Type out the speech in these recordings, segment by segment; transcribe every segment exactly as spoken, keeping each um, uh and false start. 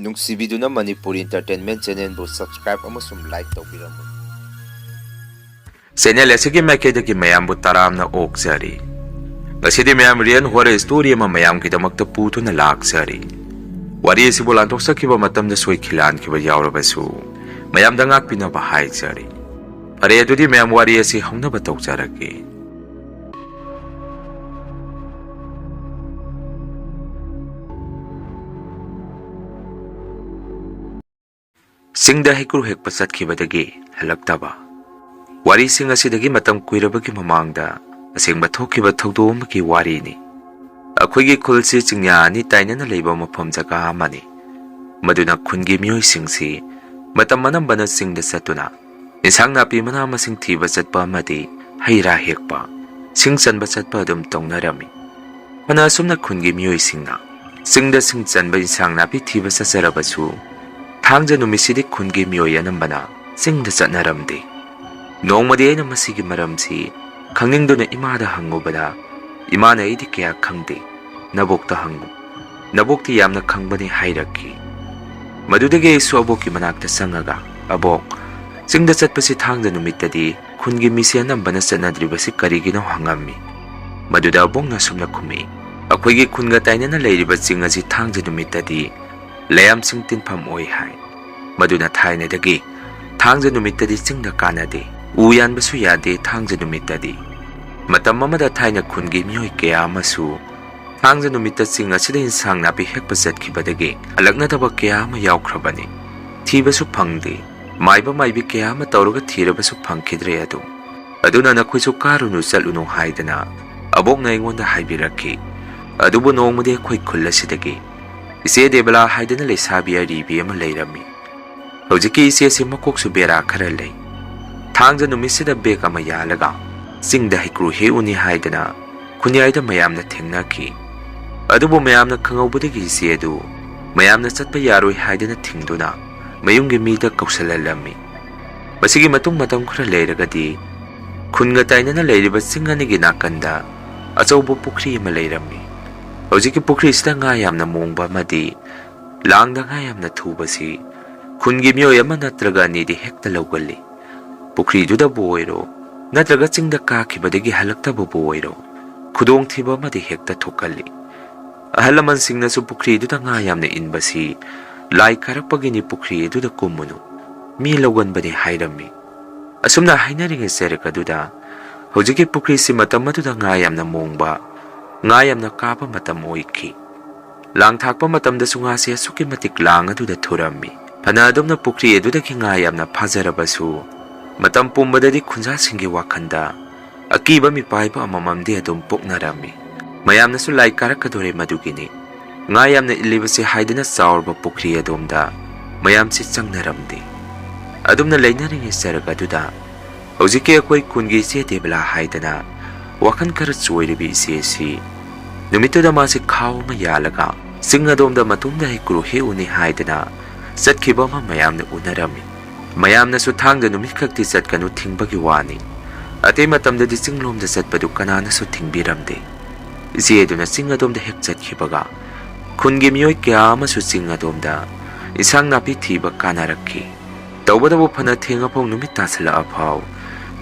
ꯅꯨꯡꯁꯤꯕꯤꯗꯨꯅ Manipur Entertainment Channelꯕꯨ subscribe ꯑꯃꯁꯨꯡ like ꯇꯧꯕꯤꯔꯝꯃꯨ꯫ Channel ꯑꯁꯤꯒꯤ ꯃꯥꯏꯀꯩꯗꯒꯤ ꯃꯌꯥꯝꯕꯨ ꯇꯔꯥꯝꯅ ꯑꯣꯛꯆꯔꯤ꯫ ꯉꯁꯤꯗꯤ ꯃꯌꯥꯝ real horror story ꯑꯃ ꯃꯌꯥꯝꯒꯤꯗꯃꯛꯇ ꯄꯨꯗꯨꯅ ꯂꯥꯛꯆꯔꯤ꯫ ꯋꯥꯔꯤ ꯑꯁꯤꯕꯨ ꯂꯥꯟꯊꯣꯛꯆꯈꯤꯕ ꯃꯇꯝꯗ ꯁꯣꯏꯈꯤ ꯂꯥꯟꯈꯤꯕ ꯌꯥꯎꯔꯕꯁꯨ ꯃꯌꯥꯝꯗ ꯉꯥꯛꯄꯤꯅꯕ ꯍꯥꯏꯖꯔꯤ꯫ ꯐꯔꯦ, ꯑꯗꯨꯗꯤ ꯃꯌꯥꯝ ꯋꯥꯔꯤ ꯑꯁꯤ ꯍꯧꯅꯕ ꯇꯧꯖꯔꯒꯦ꯫ ꯆꯤꯡꯗ ꯍꯩꯀ꯭ꯔꯨ ꯍꯦꯛꯄ ꯆꯠꯈꯤꯕꯗꯒꯤ ꯍꯜꯂꯛꯇꯕ꯫ ꯋꯥꯔꯤꯁꯤꯡ ꯑꯁꯤꯗꯒꯤ ꯃꯇꯝ ꯀꯨꯏꯔꯕꯒꯤ ꯃꯃꯥꯡꯗ ꯑꯁꯦꯡꯕ ꯊꯣꯛꯈꯤꯕ ꯊꯧꯗꯣꯛ ꯑꯃꯒꯤ ꯋꯥꯔꯤꯅꯤ꯫ ꯑꯩꯈꯣꯏꯒꯤ ꯈꯨꯜꯁꯤ ꯆꯤꯡꯌꯥ ꯑꯅꯤ ꯇꯥꯏꯅꯅ ꯂꯩꯕ ꯃꯐꯝ ꯖꯒꯥ ꯑꯃꯅꯤ꯫ ꯃꯗꯨꯅ ꯈꯨꯟꯒꯤ ꯃꯤꯑꯣꯏꯁꯤꯡꯁꯤ ꯃꯇꯝ ꯑꯅꯝꯕꯅ ꯆꯤꯡꯗ ꯆꯠꯇꯨꯅ ꯏꯟꯁꯥꯡ ꯅꯥꯄꯤ ꯃꯅꯥ ꯃꯁꯤꯡ ꯊꯤꯕ ꯆꯠꯄ ꯑꯃꯗꯤ ꯍꯩ ꯔꯥ ꯍꯦꯛꯄ, ꯁꯤꯡ ꯆꯟꯕ ꯆꯠꯄ ꯑꯗꯨꯝ ꯇꯧꯅꯔꯝꯃꯤ꯫ ꯐꯅ ꯑꯁꯨꯝꯅ ꯈꯨꯟꯒꯤ ꯃꯤꯑꯣꯏꯁꯤꯡꯅ ꯆꯤꯡꯗ ꯁꯤꯡ ꯆꯟꯕ ꯏꯟꯁꯥꯡ ꯅꯥꯄꯤ ꯊꯤꯕ ꯆꯠꯆꯔꯕꯁꯨ, ꯊꯥꯡꯖ ꯅꯨꯃꯤꯠꯁꯤꯗꯤ ꯈꯨꯟꯒꯤ ꯃꯤꯑꯣꯏ ꯑꯅꯝꯕꯅ ꯆꯤꯡꯗ ꯆꯠꯅꯔꯝꯗꯦ꯫ ꯅꯣꯡꯃꯗꯤ ꯑꯩꯅ ꯃꯁꯤꯒꯤ ꯃꯔꯝꯁꯤ ꯈꯪꯅꯤꯡꯗꯨꯅ ꯏꯃꯥꯗ ꯍꯪꯉꯨꯕꯗ, ꯏꯃꯥꯅ "ꯑꯩꯗꯤ ꯀꯌꯥ ꯈꯪꯗꯦ, ꯅꯕꯣꯛꯇ ꯍꯪꯉꯨ, ꯅꯕꯣꯛꯇꯤ ꯌꯥꯝꯅ ꯈꯪꯕꯅꯤ" ꯍꯥꯏꯔꯛꯈꯤ꯫ ꯃꯗꯨꯗꯒꯤ ꯑꯩꯁꯨ ꯑꯕꯣꯛꯀꯤ ꯃꯅꯥꯛꯇ ꯆꯪꯉꯒ, "ꯑꯕꯣꯛ, ꯆꯤꯡꯗ ꯆꯠꯄꯁꯤ ꯊꯥꯡꯖ ꯅꯨꯃꯤꯠꯇꯗꯤ ꯈꯨꯟꯒꯤ ꯃꯤꯁꯦ ꯑꯅꯝꯕꯅ ꯆꯠꯅꯗ꯭ꯔꯤꯕꯁꯤ ꯀꯔꯤꯒꯤꯅꯣ?" ꯍꯪꯉꯝꯃꯤ꯫ ꯃꯗꯨꯗ ꯑꯕꯣꯛꯅ ꯑꯁꯨꯝꯅ ꯈꯨꯝꯃꯤ, "ꯑꯩꯈꯣꯏꯒꯤ ꯈꯨꯟꯒ ꯇꯥꯏꯅꯅ ꯂꯩꯔꯤꯕ ꯆꯤꯡ ꯑꯁꯤ ꯊꯥꯡꯖ ꯅꯨꯃꯤꯠꯇꯗꯤ ꯂꯩꯌꯥꯝꯁꯤꯡ ꯇꯤꯟꯐꯝ ꯑꯣꯏ" ꯍꯥꯏ꯫ ꯃꯗꯨꯅ ꯊꯥꯏꯅꯗꯒꯤ ꯊꯥꯡꯖ ꯅꯨꯃꯤꯠꯇꯗꯤ ꯆꯤꯡꯗ ꯀꯥꯟꯅꯗꯦ, ꯎ ꯌꯥꯟꯕꯁꯨ ꯌꯥꯗꯦ ꯊꯥꯡꯖ ꯅꯨꯃꯤꯠꯇꯗꯤ꯫ ꯃꯇꯝ ꯑꯃꯗ ꯊꯥꯏꯅ ꯈꯨꯟꯒꯤ ꯃꯤꯑꯣꯏ ꯀꯌꯥ ꯑꯃꯁꯨ ꯊꯥꯡꯖ ꯅꯨꯃꯤꯠꯇ ꯆꯤꯡ ꯑꯁꯤꯗ ꯏꯟꯁꯥꯡ ꯅꯥꯄꯤ ꯍꯦꯛꯄ ꯆꯠꯈꯤꯕꯗꯒꯤ ꯍꯜꯂꯛꯅꯗꯕ ꯀꯌꯥ ꯑꯃ ꯌꯥꯎꯈ꯭ꯔꯕꯅꯤ꯫ ꯊꯤꯕꯁꯨ ꯐꯪꯗꯦ꯫ ꯃꯥꯏꯕ ꯃꯥꯏꯕꯤ ꯀꯌꯥ ꯑꯃ ꯇꯧꯔꯒ ꯊꯤꯔꯕꯁꯨ ꯐꯪꯈꯤꯗ꯭ꯔꯦ ꯑꯗꯨꯝ꯫ ꯑꯗꯨꯅ "ꯅꯈꯣꯏꯁꯨ ꯀꯥꯔꯨꯅꯨ, ꯆꯠꯂꯨꯅꯨ" ꯍꯥꯏꯗꯅ ꯑꯕꯣꯛꯅ ꯑꯩꯉꯣꯟꯗ ꯍꯥꯏꯕꯤꯔꯛꯈꯤ꯫ ꯑꯗꯨꯕꯨ ꯅꯣꯡꯃꯗꯤ ꯑꯩꯈꯣꯏ ꯈꯨꯜ ꯑꯁꯤꯗꯒꯤ ꯏꯆꯦ ꯗꯦꯕꯂꯥ ꯍꯥꯏꯗꯅ ꯂꯩꯁꯥꯕꯤ ꯑꯔꯤꯕꯤ ꯑꯃ ꯂꯩꯔꯝꯃꯤ꯫ ꯍꯧꯖꯤꯛꯀꯤ ꯏꯆꯦꯁꯤ ꯃꯀꯣꯛꯁꯨ ꯕꯦꯔꯥ ꯈꯔ ꯂꯩ꯫ ꯊꯥꯡꯖ ꯅꯨꯃꯤꯠꯁꯤꯗ ꯕꯦꯒ ꯑꯃ ꯌꯥꯜꯂꯒ ꯆꯤꯡꯗ ꯍꯩꯀ꯭ꯔꯨ ꯍꯦꯛꯎꯅꯤ ꯍꯥꯏꯗꯅ ꯈꯨꯟꯌꯥꯏꯗ ꯃꯌꯥꯝꯅ ꯊꯦꯡꯅꯈꯤ꯫ ꯑꯗꯨꯕꯨ ꯃꯌꯥꯝꯅ ꯈꯪꯍꯧꯕꯗꯒꯤ ꯏꯆꯦ ꯑꯗꯨ ꯃꯌꯥꯝꯅ ꯆꯠꯄ ꯌꯥꯔꯣꯏ ꯍꯥꯏꯗꯅ ꯊꯤꯡꯗꯨꯅ ꯃꯌꯨꯝꯒꯤ ꯃꯤꯗ ꯀꯧꯁꯜꯍꯜꯂꯝꯃꯤ꯫ ꯃꯁꯤꯒꯤ ꯃꯇꯨꯡ ꯃꯇꯝ ꯈꯔ ꯂꯩꯔꯒꯗꯤ ꯈꯨꯟꯒ ꯇꯥꯏꯅꯅ ꯂꯩꯔꯤꯕ ꯆꯤꯡ ꯑꯅꯤꯒꯤ ꯅꯥꯀꯟꯗ ꯑꯆꯧꯕ ꯄꯨꯈ꯭ꯔꯤ ꯑꯃ ꯂꯩꯔꯝꯃꯤ꯫ ꯍꯧꯖꯤꯛꯀꯤ ꯄꯨꯈ꯭ꯔꯤꯁꯤꯗ ꯉꯥ ꯌꯥꯝꯅ ꯃꯣꯡꯕ ꯑꯃꯗꯤ ꯂꯥꯡꯗ ꯉꯥ ꯌꯥꯝꯅ ꯊꯨꯕꯁꯤ ꯈꯨꯟꯒꯤ ꯃꯤꯑꯣꯏ ꯑꯃ ꯅꯠꯇ꯭ꯔꯒ ꯑꯅꯤꯗꯤ ꯍꯦꯛꯇ ꯂꯧꯒꯜꯂꯤ꯫ ꯄꯨꯈ꯭ꯔꯤꯗꯨꯗꯕꯨ ꯑꯣꯏꯔꯣ, ꯅꯠꯇ꯭ꯔꯒ ꯆꯤꯡꯗ ꯀꯥꯈꯤꯕꯗꯒꯤ ꯍꯜꯂꯛꯇꯕꯕꯨ ꯑꯣꯏꯔꯣ, ꯈꯨꯗꯣꯡꯊꯤꯕ ꯑꯃꯗꯤ ꯍꯦꯛꯇ ꯊꯣꯛꯀꯜꯂꯤ꯫ ꯑꯍꯜ ꯂꯃꯟꯁꯤꯡꯅꯁꯨ ꯄꯨꯈ꯭ꯔꯤꯗꯨꯗ ꯉꯥ ꯌꯥꯝꯅ ꯏꯟꯕꯁꯤ ꯂꯥꯏ ꯀꯥꯔꯛꯄꯒꯤꯅꯤ, ꯄꯨꯈ꯭ꯔꯤ ꯑꯗꯨꯗ ꯀꯨꯝꯃꯨꯅꯨ, ꯃꯤ ꯂꯧꯒꯟꯕꯅꯤ ꯍꯥꯏꯔꯝꯃꯤ꯫ ꯑꯁꯨꯝꯅ ꯍꯥꯏꯅꯔꯤꯉꯩ ꯆꯔꯛ ꯑꯗꯨꯗ ꯍꯧꯖꯤꯛꯀꯤ ꯄꯨꯈ꯭ꯔꯤꯁꯤ ꯃꯇꯝ ꯑꯗꯨꯗ ꯉꯥ ꯌꯥꯝꯅ ꯃꯣꯡꯕ, ꯉꯥ ꯌꯥꯝꯅ ꯀꯥꯕ ꯃꯇꯝ ꯑꯣꯏꯈꯤ꯫ ꯂꯥꯡ ꯊꯥꯛꯄ ꯃꯇꯝꯗꯁꯨ ꯉꯥꯁꯤ ꯑꯁꯨꯛꯀꯤ ꯃꯇꯤꯛ ꯂꯥꯡ ꯑꯗꯨꯗ ꯊꯨꯔꯝꯃꯤ꯫ ꯐꯅ ꯑꯗꯨꯝꯅ ꯄꯨꯈ꯭ꯔꯤ ꯑꯗꯨꯗꯒꯤ ꯉꯥ ꯌꯥꯝꯅ ꯐꯥꯖꯔꯕꯁꯨ, ꯃꯇꯝ ꯄꯨꯝꯕꯗꯗꯤ ꯈꯨꯟꯖꯥꯁꯤꯡꯒꯤ ꯋꯥꯈꯜꯗ ꯑꯀꯤꯕ ꯃꯤꯄꯥꯏꯕ ꯑꯃꯃꯝꯗꯤ ꯑꯗꯨꯝ ꯄꯣꯛꯅꯔꯝꯃꯤ꯫ ꯃꯌꯥꯝꯅꯁꯨ ꯂꯥꯏ ꯀꯥꯔꯛꯀꯗꯣꯔꯦ ꯃꯗꯨꯒꯤꯅꯤ ꯉꯥ ꯌꯥꯝꯅ ꯏꯜꯂꯤꯕꯁꯤ ꯍꯥꯏꯗꯨꯅ ꯆꯥꯎꯔꯕ ꯄꯨꯈ꯭ꯔꯤ ꯑꯗꯣꯝꯗ ꯃꯌꯥꯝꯁꯤ ꯆꯪꯅꯔꯝꯗꯦ꯫ ꯑꯗꯨꯝꯅ ꯂꯩꯅꯔꯤꯉꯩ ꯆꯔꯛ ꯑꯗꯨꯗ ꯍꯧꯖꯤꯛꯀꯤ ꯑꯩꯈꯣꯏ ꯈꯨꯟꯒꯤ ꯏꯆꯦ ꯗꯦꯕꯂꯥ ꯍꯥꯏꯗꯅ ꯋꯥꯈꯜ ꯈꯔ ꯆꯣꯏꯔꯤꯕꯤ ꯏꯆꯦ ꯑꯁꯤ ꯅꯨꯃꯤꯠꯇꯨꯗ ꯃꯥꯁꯤ ꯈꯥꯎ ꯑꯃ ꯌꯥꯜꯂꯒ ꯆꯤꯡ ꯑꯗꯣꯝꯗ ꯃꯇꯣꯝꯗ ꯍꯩꯀ꯭ꯔꯨ ꯍꯦꯛꯎꯅꯤ ꯍꯥꯏꯗꯅ ꯆꯠꯈꯤꯕ ꯑꯃ ꯃꯌꯥꯝꯅ ꯎꯅꯔꯝꯃꯤ꯫ ꯃꯌꯥꯝꯅꯁꯨ ꯊꯥꯡꯖ ꯅꯨꯃꯤꯠ ꯈꯛꯇꯤ ꯆꯠꯀꯅꯨ ꯊꯤꯡꯕꯒꯤ ꯋꯥꯅꯤ, ꯑꯇꯩ ꯃꯇꯝꯗꯗꯤ ꯆꯤꯡꯂꯣꯝꯗ ꯆꯠꯄꯗꯨ ꯀꯅꯥꯅꯁꯨ ꯊꯤꯡꯕꯤꯔꯝꯗꯦ꯫ ꯏꯆꯦ ꯑꯗꯨꯅ ꯆꯤꯡ ꯑꯗꯣꯝꯗ ꯍꯦꯛ ꯆꯠꯈꯤꯕꯒ ꯈꯨꯟꯒꯤ ꯃꯤꯑꯣꯏ ꯀꯌꯥ ꯑꯃꯁꯨ ꯆꯤꯡ ꯑꯗꯣꯝꯗ ꯏꯟꯁꯥꯡ ꯅꯥꯄꯤ ꯊꯤꯕ ꯀꯥꯅꯔꯛꯈꯤ꯫ ꯇꯧꯕꯇꯕꯨ ꯐꯅ ꯊꯦꯡꯉꯐꯥꯎ ꯅꯨꯃꯤꯠ ꯇꯥꯁꯤꯜꯂꯛꯑ ꯐꯥꯎ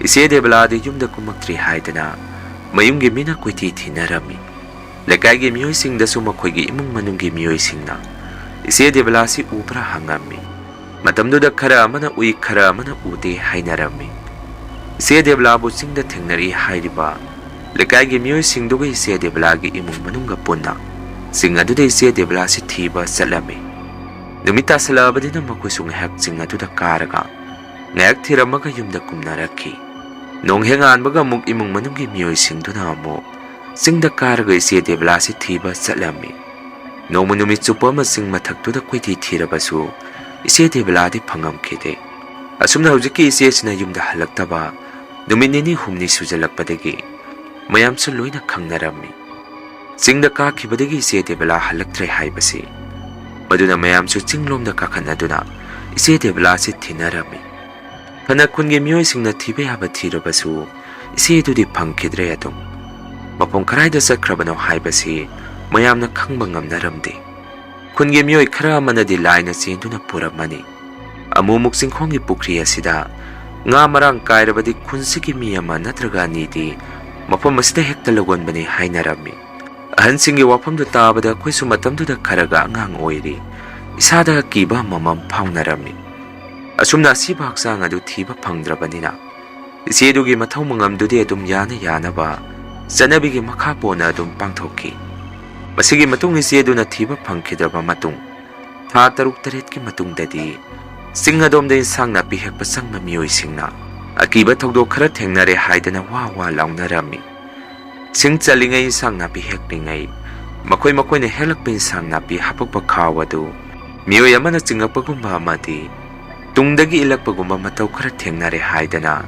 ꯏꯆꯦ ꯗꯦꯕꯂꯥꯗꯤ ꯌꯨꯝꯗ ꯀꯨꯝꯃꯛꯇ꯭ꯔꯤ ꯍꯥꯏꯗꯅ ꯃꯌꯨꯝꯒꯤ ꯃꯤꯅ ꯀꯣꯏꯊꯤ ꯊꯤꯅꯔꯝꯃꯤ꯫ ꯂꯩꯀꯥꯏꯒꯤ ꯃꯤꯑꯣꯏꯁꯤꯡꯗꯁꯨ ꯃꯈꯣꯏꯒꯤ ꯏꯃꯨꯡ ꯃꯅꯨꯡꯒꯤ ꯃꯤꯑꯣꯏꯁꯤꯡꯅ ꯏꯆꯦ ꯗꯦꯕꯂꯥꯁꯤ ꯎꯕ꯭ꯔꯥ ꯍꯪꯉꯝꯃꯤ꯫ ꯃꯇꯝꯗꯨꯗ ꯈꯔ ꯑꯃꯅ ꯎꯏ, ꯈꯔ ꯑꯃꯅ ꯎꯗꯦ ꯍꯥꯏꯅꯔꯝꯃꯤ꯫ ꯏꯆꯦ ꯗꯦꯕꯂꯥꯕꯨ ꯆꯤꯡꯗ ꯊꯦꯡꯅꯔꯤ ꯍꯥꯏꯔꯤꯕ ꯂꯩꯀꯥꯏꯒꯤ ꯃꯤꯑꯣꯏꯁꯤꯡꯗꯨꯒ ꯏꯆꯦ ꯗꯦꯕꯂꯥꯒꯤ ꯏꯃꯨꯡ ꯃꯅꯨꯡꯒ ꯄꯨꯟꯅ ꯆꯤꯡ ꯑꯗꯨꯗ ꯏꯆꯦ ꯗꯦꯕꯂꯥꯁꯤ ꯊꯤꯕ ꯆꯠꯂꯝꯃꯤ꯫ ꯅꯨꯃꯤꯠ ꯇꯥꯁꯤꯜꯂꯛꯑꯕꯅꯤꯅ ꯃꯈꯣꯏꯁꯨ ꯉꯥꯏꯍꯥꯛ ꯆꯤꯡ ꯑꯗꯨꯗ ꯀꯥꯔꯒ ꯉꯥꯏꯍꯥꯛ ꯊꯤꯔꯝꯃꯒ ꯌꯨꯝꯗ ꯀꯨꯝꯅꯔꯛꯈꯤ꯫ ꯅꯣꯡ ꯍꯦꯛ ꯉꯥꯟꯕꯒ ꯑꯃꯨꯛ ꯏꯃꯨꯡ ꯃꯅꯨꯡꯒꯤ ꯃꯤꯑꯣꯏꯁꯤꯡꯗꯨꯅ ꯑꯃꯨꯛ ꯆꯤꯡꯗ ꯀꯥꯔꯒ ꯏꯆꯦ ꯗꯦꯕꯂꯥꯁꯤ ꯊꯤꯕ ꯆꯠꯂꯝꯃꯤ꯫ ꯅꯣꯡꯃ ꯅꯨꯃꯤꯠ ꯆꯨꯞꯄ ꯑꯃ ꯆꯤꯡ ꯃꯊꯛꯇꯨꯗ ꯀꯣꯏꯊꯤ ꯊꯤꯔꯕꯁꯨ ꯏꯆꯦ ꯗꯦꯕꯂꯥꯗꯤ ꯐꯪꯉꯝꯈꯤꯗꯦ꯫ ꯑꯁꯨꯝꯅ ꯍꯧꯖꯤꯛꯀꯤ ꯏꯆꯦꯁꯤꯅ ꯌꯨꯝꯗ ꯍꯜꯂꯛꯇꯕ ꯅꯨꯃꯤꯠ ꯅꯤꯅꯤ ꯍꯨꯝꯅꯤ ꯁꯨꯖꯜꯂꯛꯄꯗꯒꯤ ꯃꯌꯥꯝꯁꯨ ꯂꯣꯏꯅ ꯈꯪꯅꯔꯝꯃꯤ꯫ ꯆꯤꯡꯗ ꯀꯥꯈꯤꯕꯗꯒꯤ ꯏꯆꯦ ꯗꯦꯕꯂꯥ ꯍꯜꯂꯛꯇ꯭ꯔꯦ ꯍꯥꯏꯕꯁꯤ꯫ ꯃꯗꯨꯅ ꯃꯌꯥꯝꯁꯨ ꯆꯤꯡꯂꯣꯝꯗ ꯀꯥꯈꯠꯅꯗꯨꯅ ꯏꯆꯦ ꯗꯦꯕꯂꯥꯁꯤ ꯊꯤꯅꯔꯝꯃꯤ꯫ ꯐꯅ ꯈꯨꯟꯒꯤ ꯃꯤꯑꯣꯏꯁꯤꯡꯅ ꯊꯤꯕ ꯌꯥꯕ ꯊꯤꯔꯕꯁꯨ ꯏꯆꯦꯗꯨꯗꯤ ꯐꯪꯈꯤꯗ꯭ꯔꯦ꯫ ꯑꯗꯨꯝ ꯃꯐꯝ ꯀꯗꯥꯏꯗ ꯆꯠꯈ꯭ꯔꯕꯅꯣ ꯍꯥꯏꯕꯁꯤ ꯃꯌꯥꯝꯅ ꯈꯪꯕ ꯉꯝꯅꯔꯝꯗꯦ꯫ ꯈꯨꯟꯒꯤ ꯃꯤꯑꯣꯏ ꯈꯔ ꯑꯃꯅꯗꯤ ꯂꯥꯏꯅ ꯆꯦꯟꯗꯨꯅ ꯄꯨꯔꯝꯃꯅꯤ꯫ ꯑꯃꯨꯛꯃꯨꯛ ꯆꯤꯡꯈꯣꯡꯒꯤ ꯄꯨꯈ꯭ꯔꯤ ꯑꯁꯤꯗ ꯉꯥ ꯃꯔꯥꯡ ꯀꯥꯏꯔꯕꯗꯤ ꯈꯨꯟꯁꯤꯒꯤ ꯃꯤ ꯑꯃ ꯅꯠꯇ꯭ꯔꯒ ꯑꯅꯤꯗꯤ ꯃꯐꯝ ꯑꯁꯤꯗ ꯍꯦꯛꯇ ꯂꯧꯒꯟꯕꯅꯤ ꯍꯥꯏꯅꯔꯝꯃꯤ꯫ ꯑꯍꯟꯁꯤꯡꯒꯤ ꯋꯥꯐꯝꯗꯨ ꯇꯥꯕꯗ ꯑꯩꯈꯣꯏꯁꯨ ꯃꯇꯝꯗꯨꯗ ꯈꯔꯒ ꯑꯉꯥꯡ ꯑꯣꯏꯔꯤ꯫ ꯏꯁꯥꯗ ꯑꯀꯤꯕ ꯑꯃꯃꯝ ꯐꯥꯎꯅꯔꯝꯃꯤ꯫ ꯑꯁꯨꯝꯅ ꯑꯁꯤꯕ ꯍꯛꯆꯥꯡ ꯑꯗꯨ ꯊꯤꯕ ꯐꯪꯗ꯭ꯔꯕꯅꯤꯅ, ꯏꯆꯦꯗꯨꯒꯤ ꯃꯊꯧ ꯃꯉꯝꯗꯨꯗꯤ ꯑꯗꯨꯝ ꯌꯥꯅ ꯌꯥꯅꯕ ꯆꯠꯅꯕꯤꯒꯤ ꯃꯈꯥ ꯄꯣꯟꯅ ꯑꯗꯨꯝ ꯄꯥꯡꯊꯣꯛꯈꯤ꯫ ꯃꯁꯤꯒꯤ ꯃꯇꯨꯡ ꯏꯆꯦꯗꯨꯅ ꯊꯤꯕ ꯐꯪꯈꯤꯗ꯭ꯔꯕ ꯃꯇꯨꯡ, ꯊꯥ ꯇꯔꯨꯛ ꯇꯔꯦꯠꯀꯤ ꯃꯇꯨꯡꯗꯗꯤ ꯆꯤꯡ ꯑꯗꯣꯝꯗ ꯏꯟꯁꯥꯡ ꯅꯥꯄꯤ ꯍꯦꯛꯄ ꯆꯪꯕ ꯃꯤꯑꯣꯏꯁꯤꯡꯅ ꯑꯀꯤꯕ ꯊꯧꯗꯣꯛ ꯈꯔ ꯊꯦꯡꯅꯔꯦ ꯍꯥꯏꯗꯅ ꯋꯥ ꯋꯥ ꯂꯥꯎꯅꯔꯝꯃꯤ꯫ ꯁꯤꯡ ꯆꯜꯂꯤꯉꯩ, ꯏꯟꯁꯥꯡ ꯅꯥꯄꯤ ꯍꯦꯛꯂꯤꯉꯩ, ꯃꯈꯣꯏ ꯃꯈꯣꯏꯅ ꯍꯦꯛꯂꯛꯄ ꯏꯟꯁꯥꯡ ꯅꯥꯄꯤ ꯍꯥꯄꯛꯄ ꯈꯥꯎ ꯑꯗꯨ ꯃꯤꯑꯣꯏ ꯑꯃꯅ ꯆꯤꯡꯉꯛꯄꯒꯨꯝꯕ ꯑꯃꯗꯤ ꯇꯨꯡꯗꯒꯤ ꯏꯜꯂꯛꯄꯒꯨꯝꯕ ꯃꯇꯧ ꯈꯔ ꯊꯦꯡꯅꯔꯦ ꯍꯥꯏꯗꯅ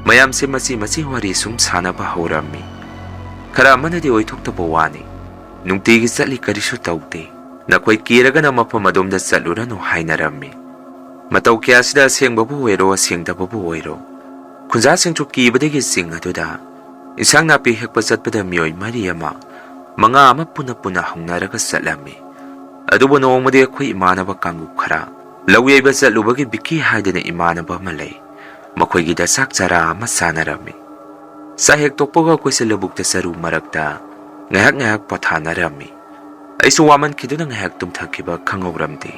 ꯃꯌꯥꯝꯁꯦ ꯃꯆꯤ ꯃꯆꯤ ꯋꯥꯔꯤ ꯁꯨꯝ ꯁꯥꯟꯅꯕ ꯍꯧꯔꯝꯃꯤ꯫ ꯈꯔ ꯑꯃꯅꯗꯤ ꯑꯣꯏꯊꯣꯛꯇꯕ ꯋꯥꯅꯤ, "ꯅꯨꯡꯇꯤꯒꯤ ꯆꯠꯂꯤ, ꯀꯔꯤꯁꯨ ꯇꯧꯗꯦ, ꯅꯈꯣꯏ ꯀꯤꯔꯒꯅ ꯃꯐꯝ ꯑꯗꯣꯝꯗ ꯆꯠꯂꯨꯔꯅꯨ" ꯍꯥꯏꯅꯔꯝꯃꯤ꯫ ꯃꯇꯧ ꯀꯌꯥꯁꯤꯗ ꯑꯁꯦꯡꯕꯕꯨ ꯑꯣꯏꯔꯣ, ꯑꯁꯦꯡꯗꯕꯕꯨ ꯑꯣꯏꯔꯣ, ꯈꯨꯟꯖꯥꯁꯤꯡꯁꯨ ꯀꯤꯕꯗꯒꯤ ꯆꯤꯡ ꯑꯗꯨꯗ ꯏꯟꯁꯥꯡ ꯅꯥꯄꯤ ꯍꯦꯛꯄ ꯆꯠꯄꯗ ꯃꯤꯑꯣꯏ ꯃꯔꯤ ꯑꯃ, ꯃꯉꯥ ꯑꯃ ꯄꯨꯟꯅ ꯄꯨꯟꯅ ꯍꯧꯅꯔꯒ ꯆꯠꯂꯝꯃꯤ꯫ ꯑꯗꯨꯕꯨ ꯅꯣꯡꯃꯗꯤ ꯑꯩꯈꯣꯏ ꯏꯃꯥꯟꯅꯕ ꯀꯥꯡꯂꯨꯞ ꯈꯔ, ꯂꯧ ꯌꯩꯕ ꯆꯠꯂꯨꯕꯒꯤ ꯕꯤꯛꯀꯤ ꯍꯥꯏꯗꯅ ꯏꯃꯥꯟꯅꯕ ꯑꯃ ꯂꯩ, ꯃꯈꯣꯏꯒꯤꯗ ꯆꯥꯛ ꯆꯔꯥ ꯑꯃ ꯆꯥꯅꯔꯝꯃꯤ꯫ ꯆꯥꯛ ꯍꯦꯛ ꯇꯣꯛꯄꯒ ꯑꯩꯈꯣꯏꯁꯦ ꯂꯧꯕꯨꯛꯇ ꯆꯔꯨ ꯃꯔꯛꯇ ꯉꯥꯏꯍꯥꯛ ꯉꯥꯏꯍꯥꯛ ꯄꯣꯊꯥꯅꯔꯝꯃꯤ꯫ ꯑꯩꯁꯨ ꯋꯥꯃꯟꯈꯤꯗꯨꯅ ꯉꯥꯏꯍꯥꯛ ꯇꯨꯝꯊꯈꯤꯕ ꯈꯪꯍꯧꯔꯝꯗꯦ꯫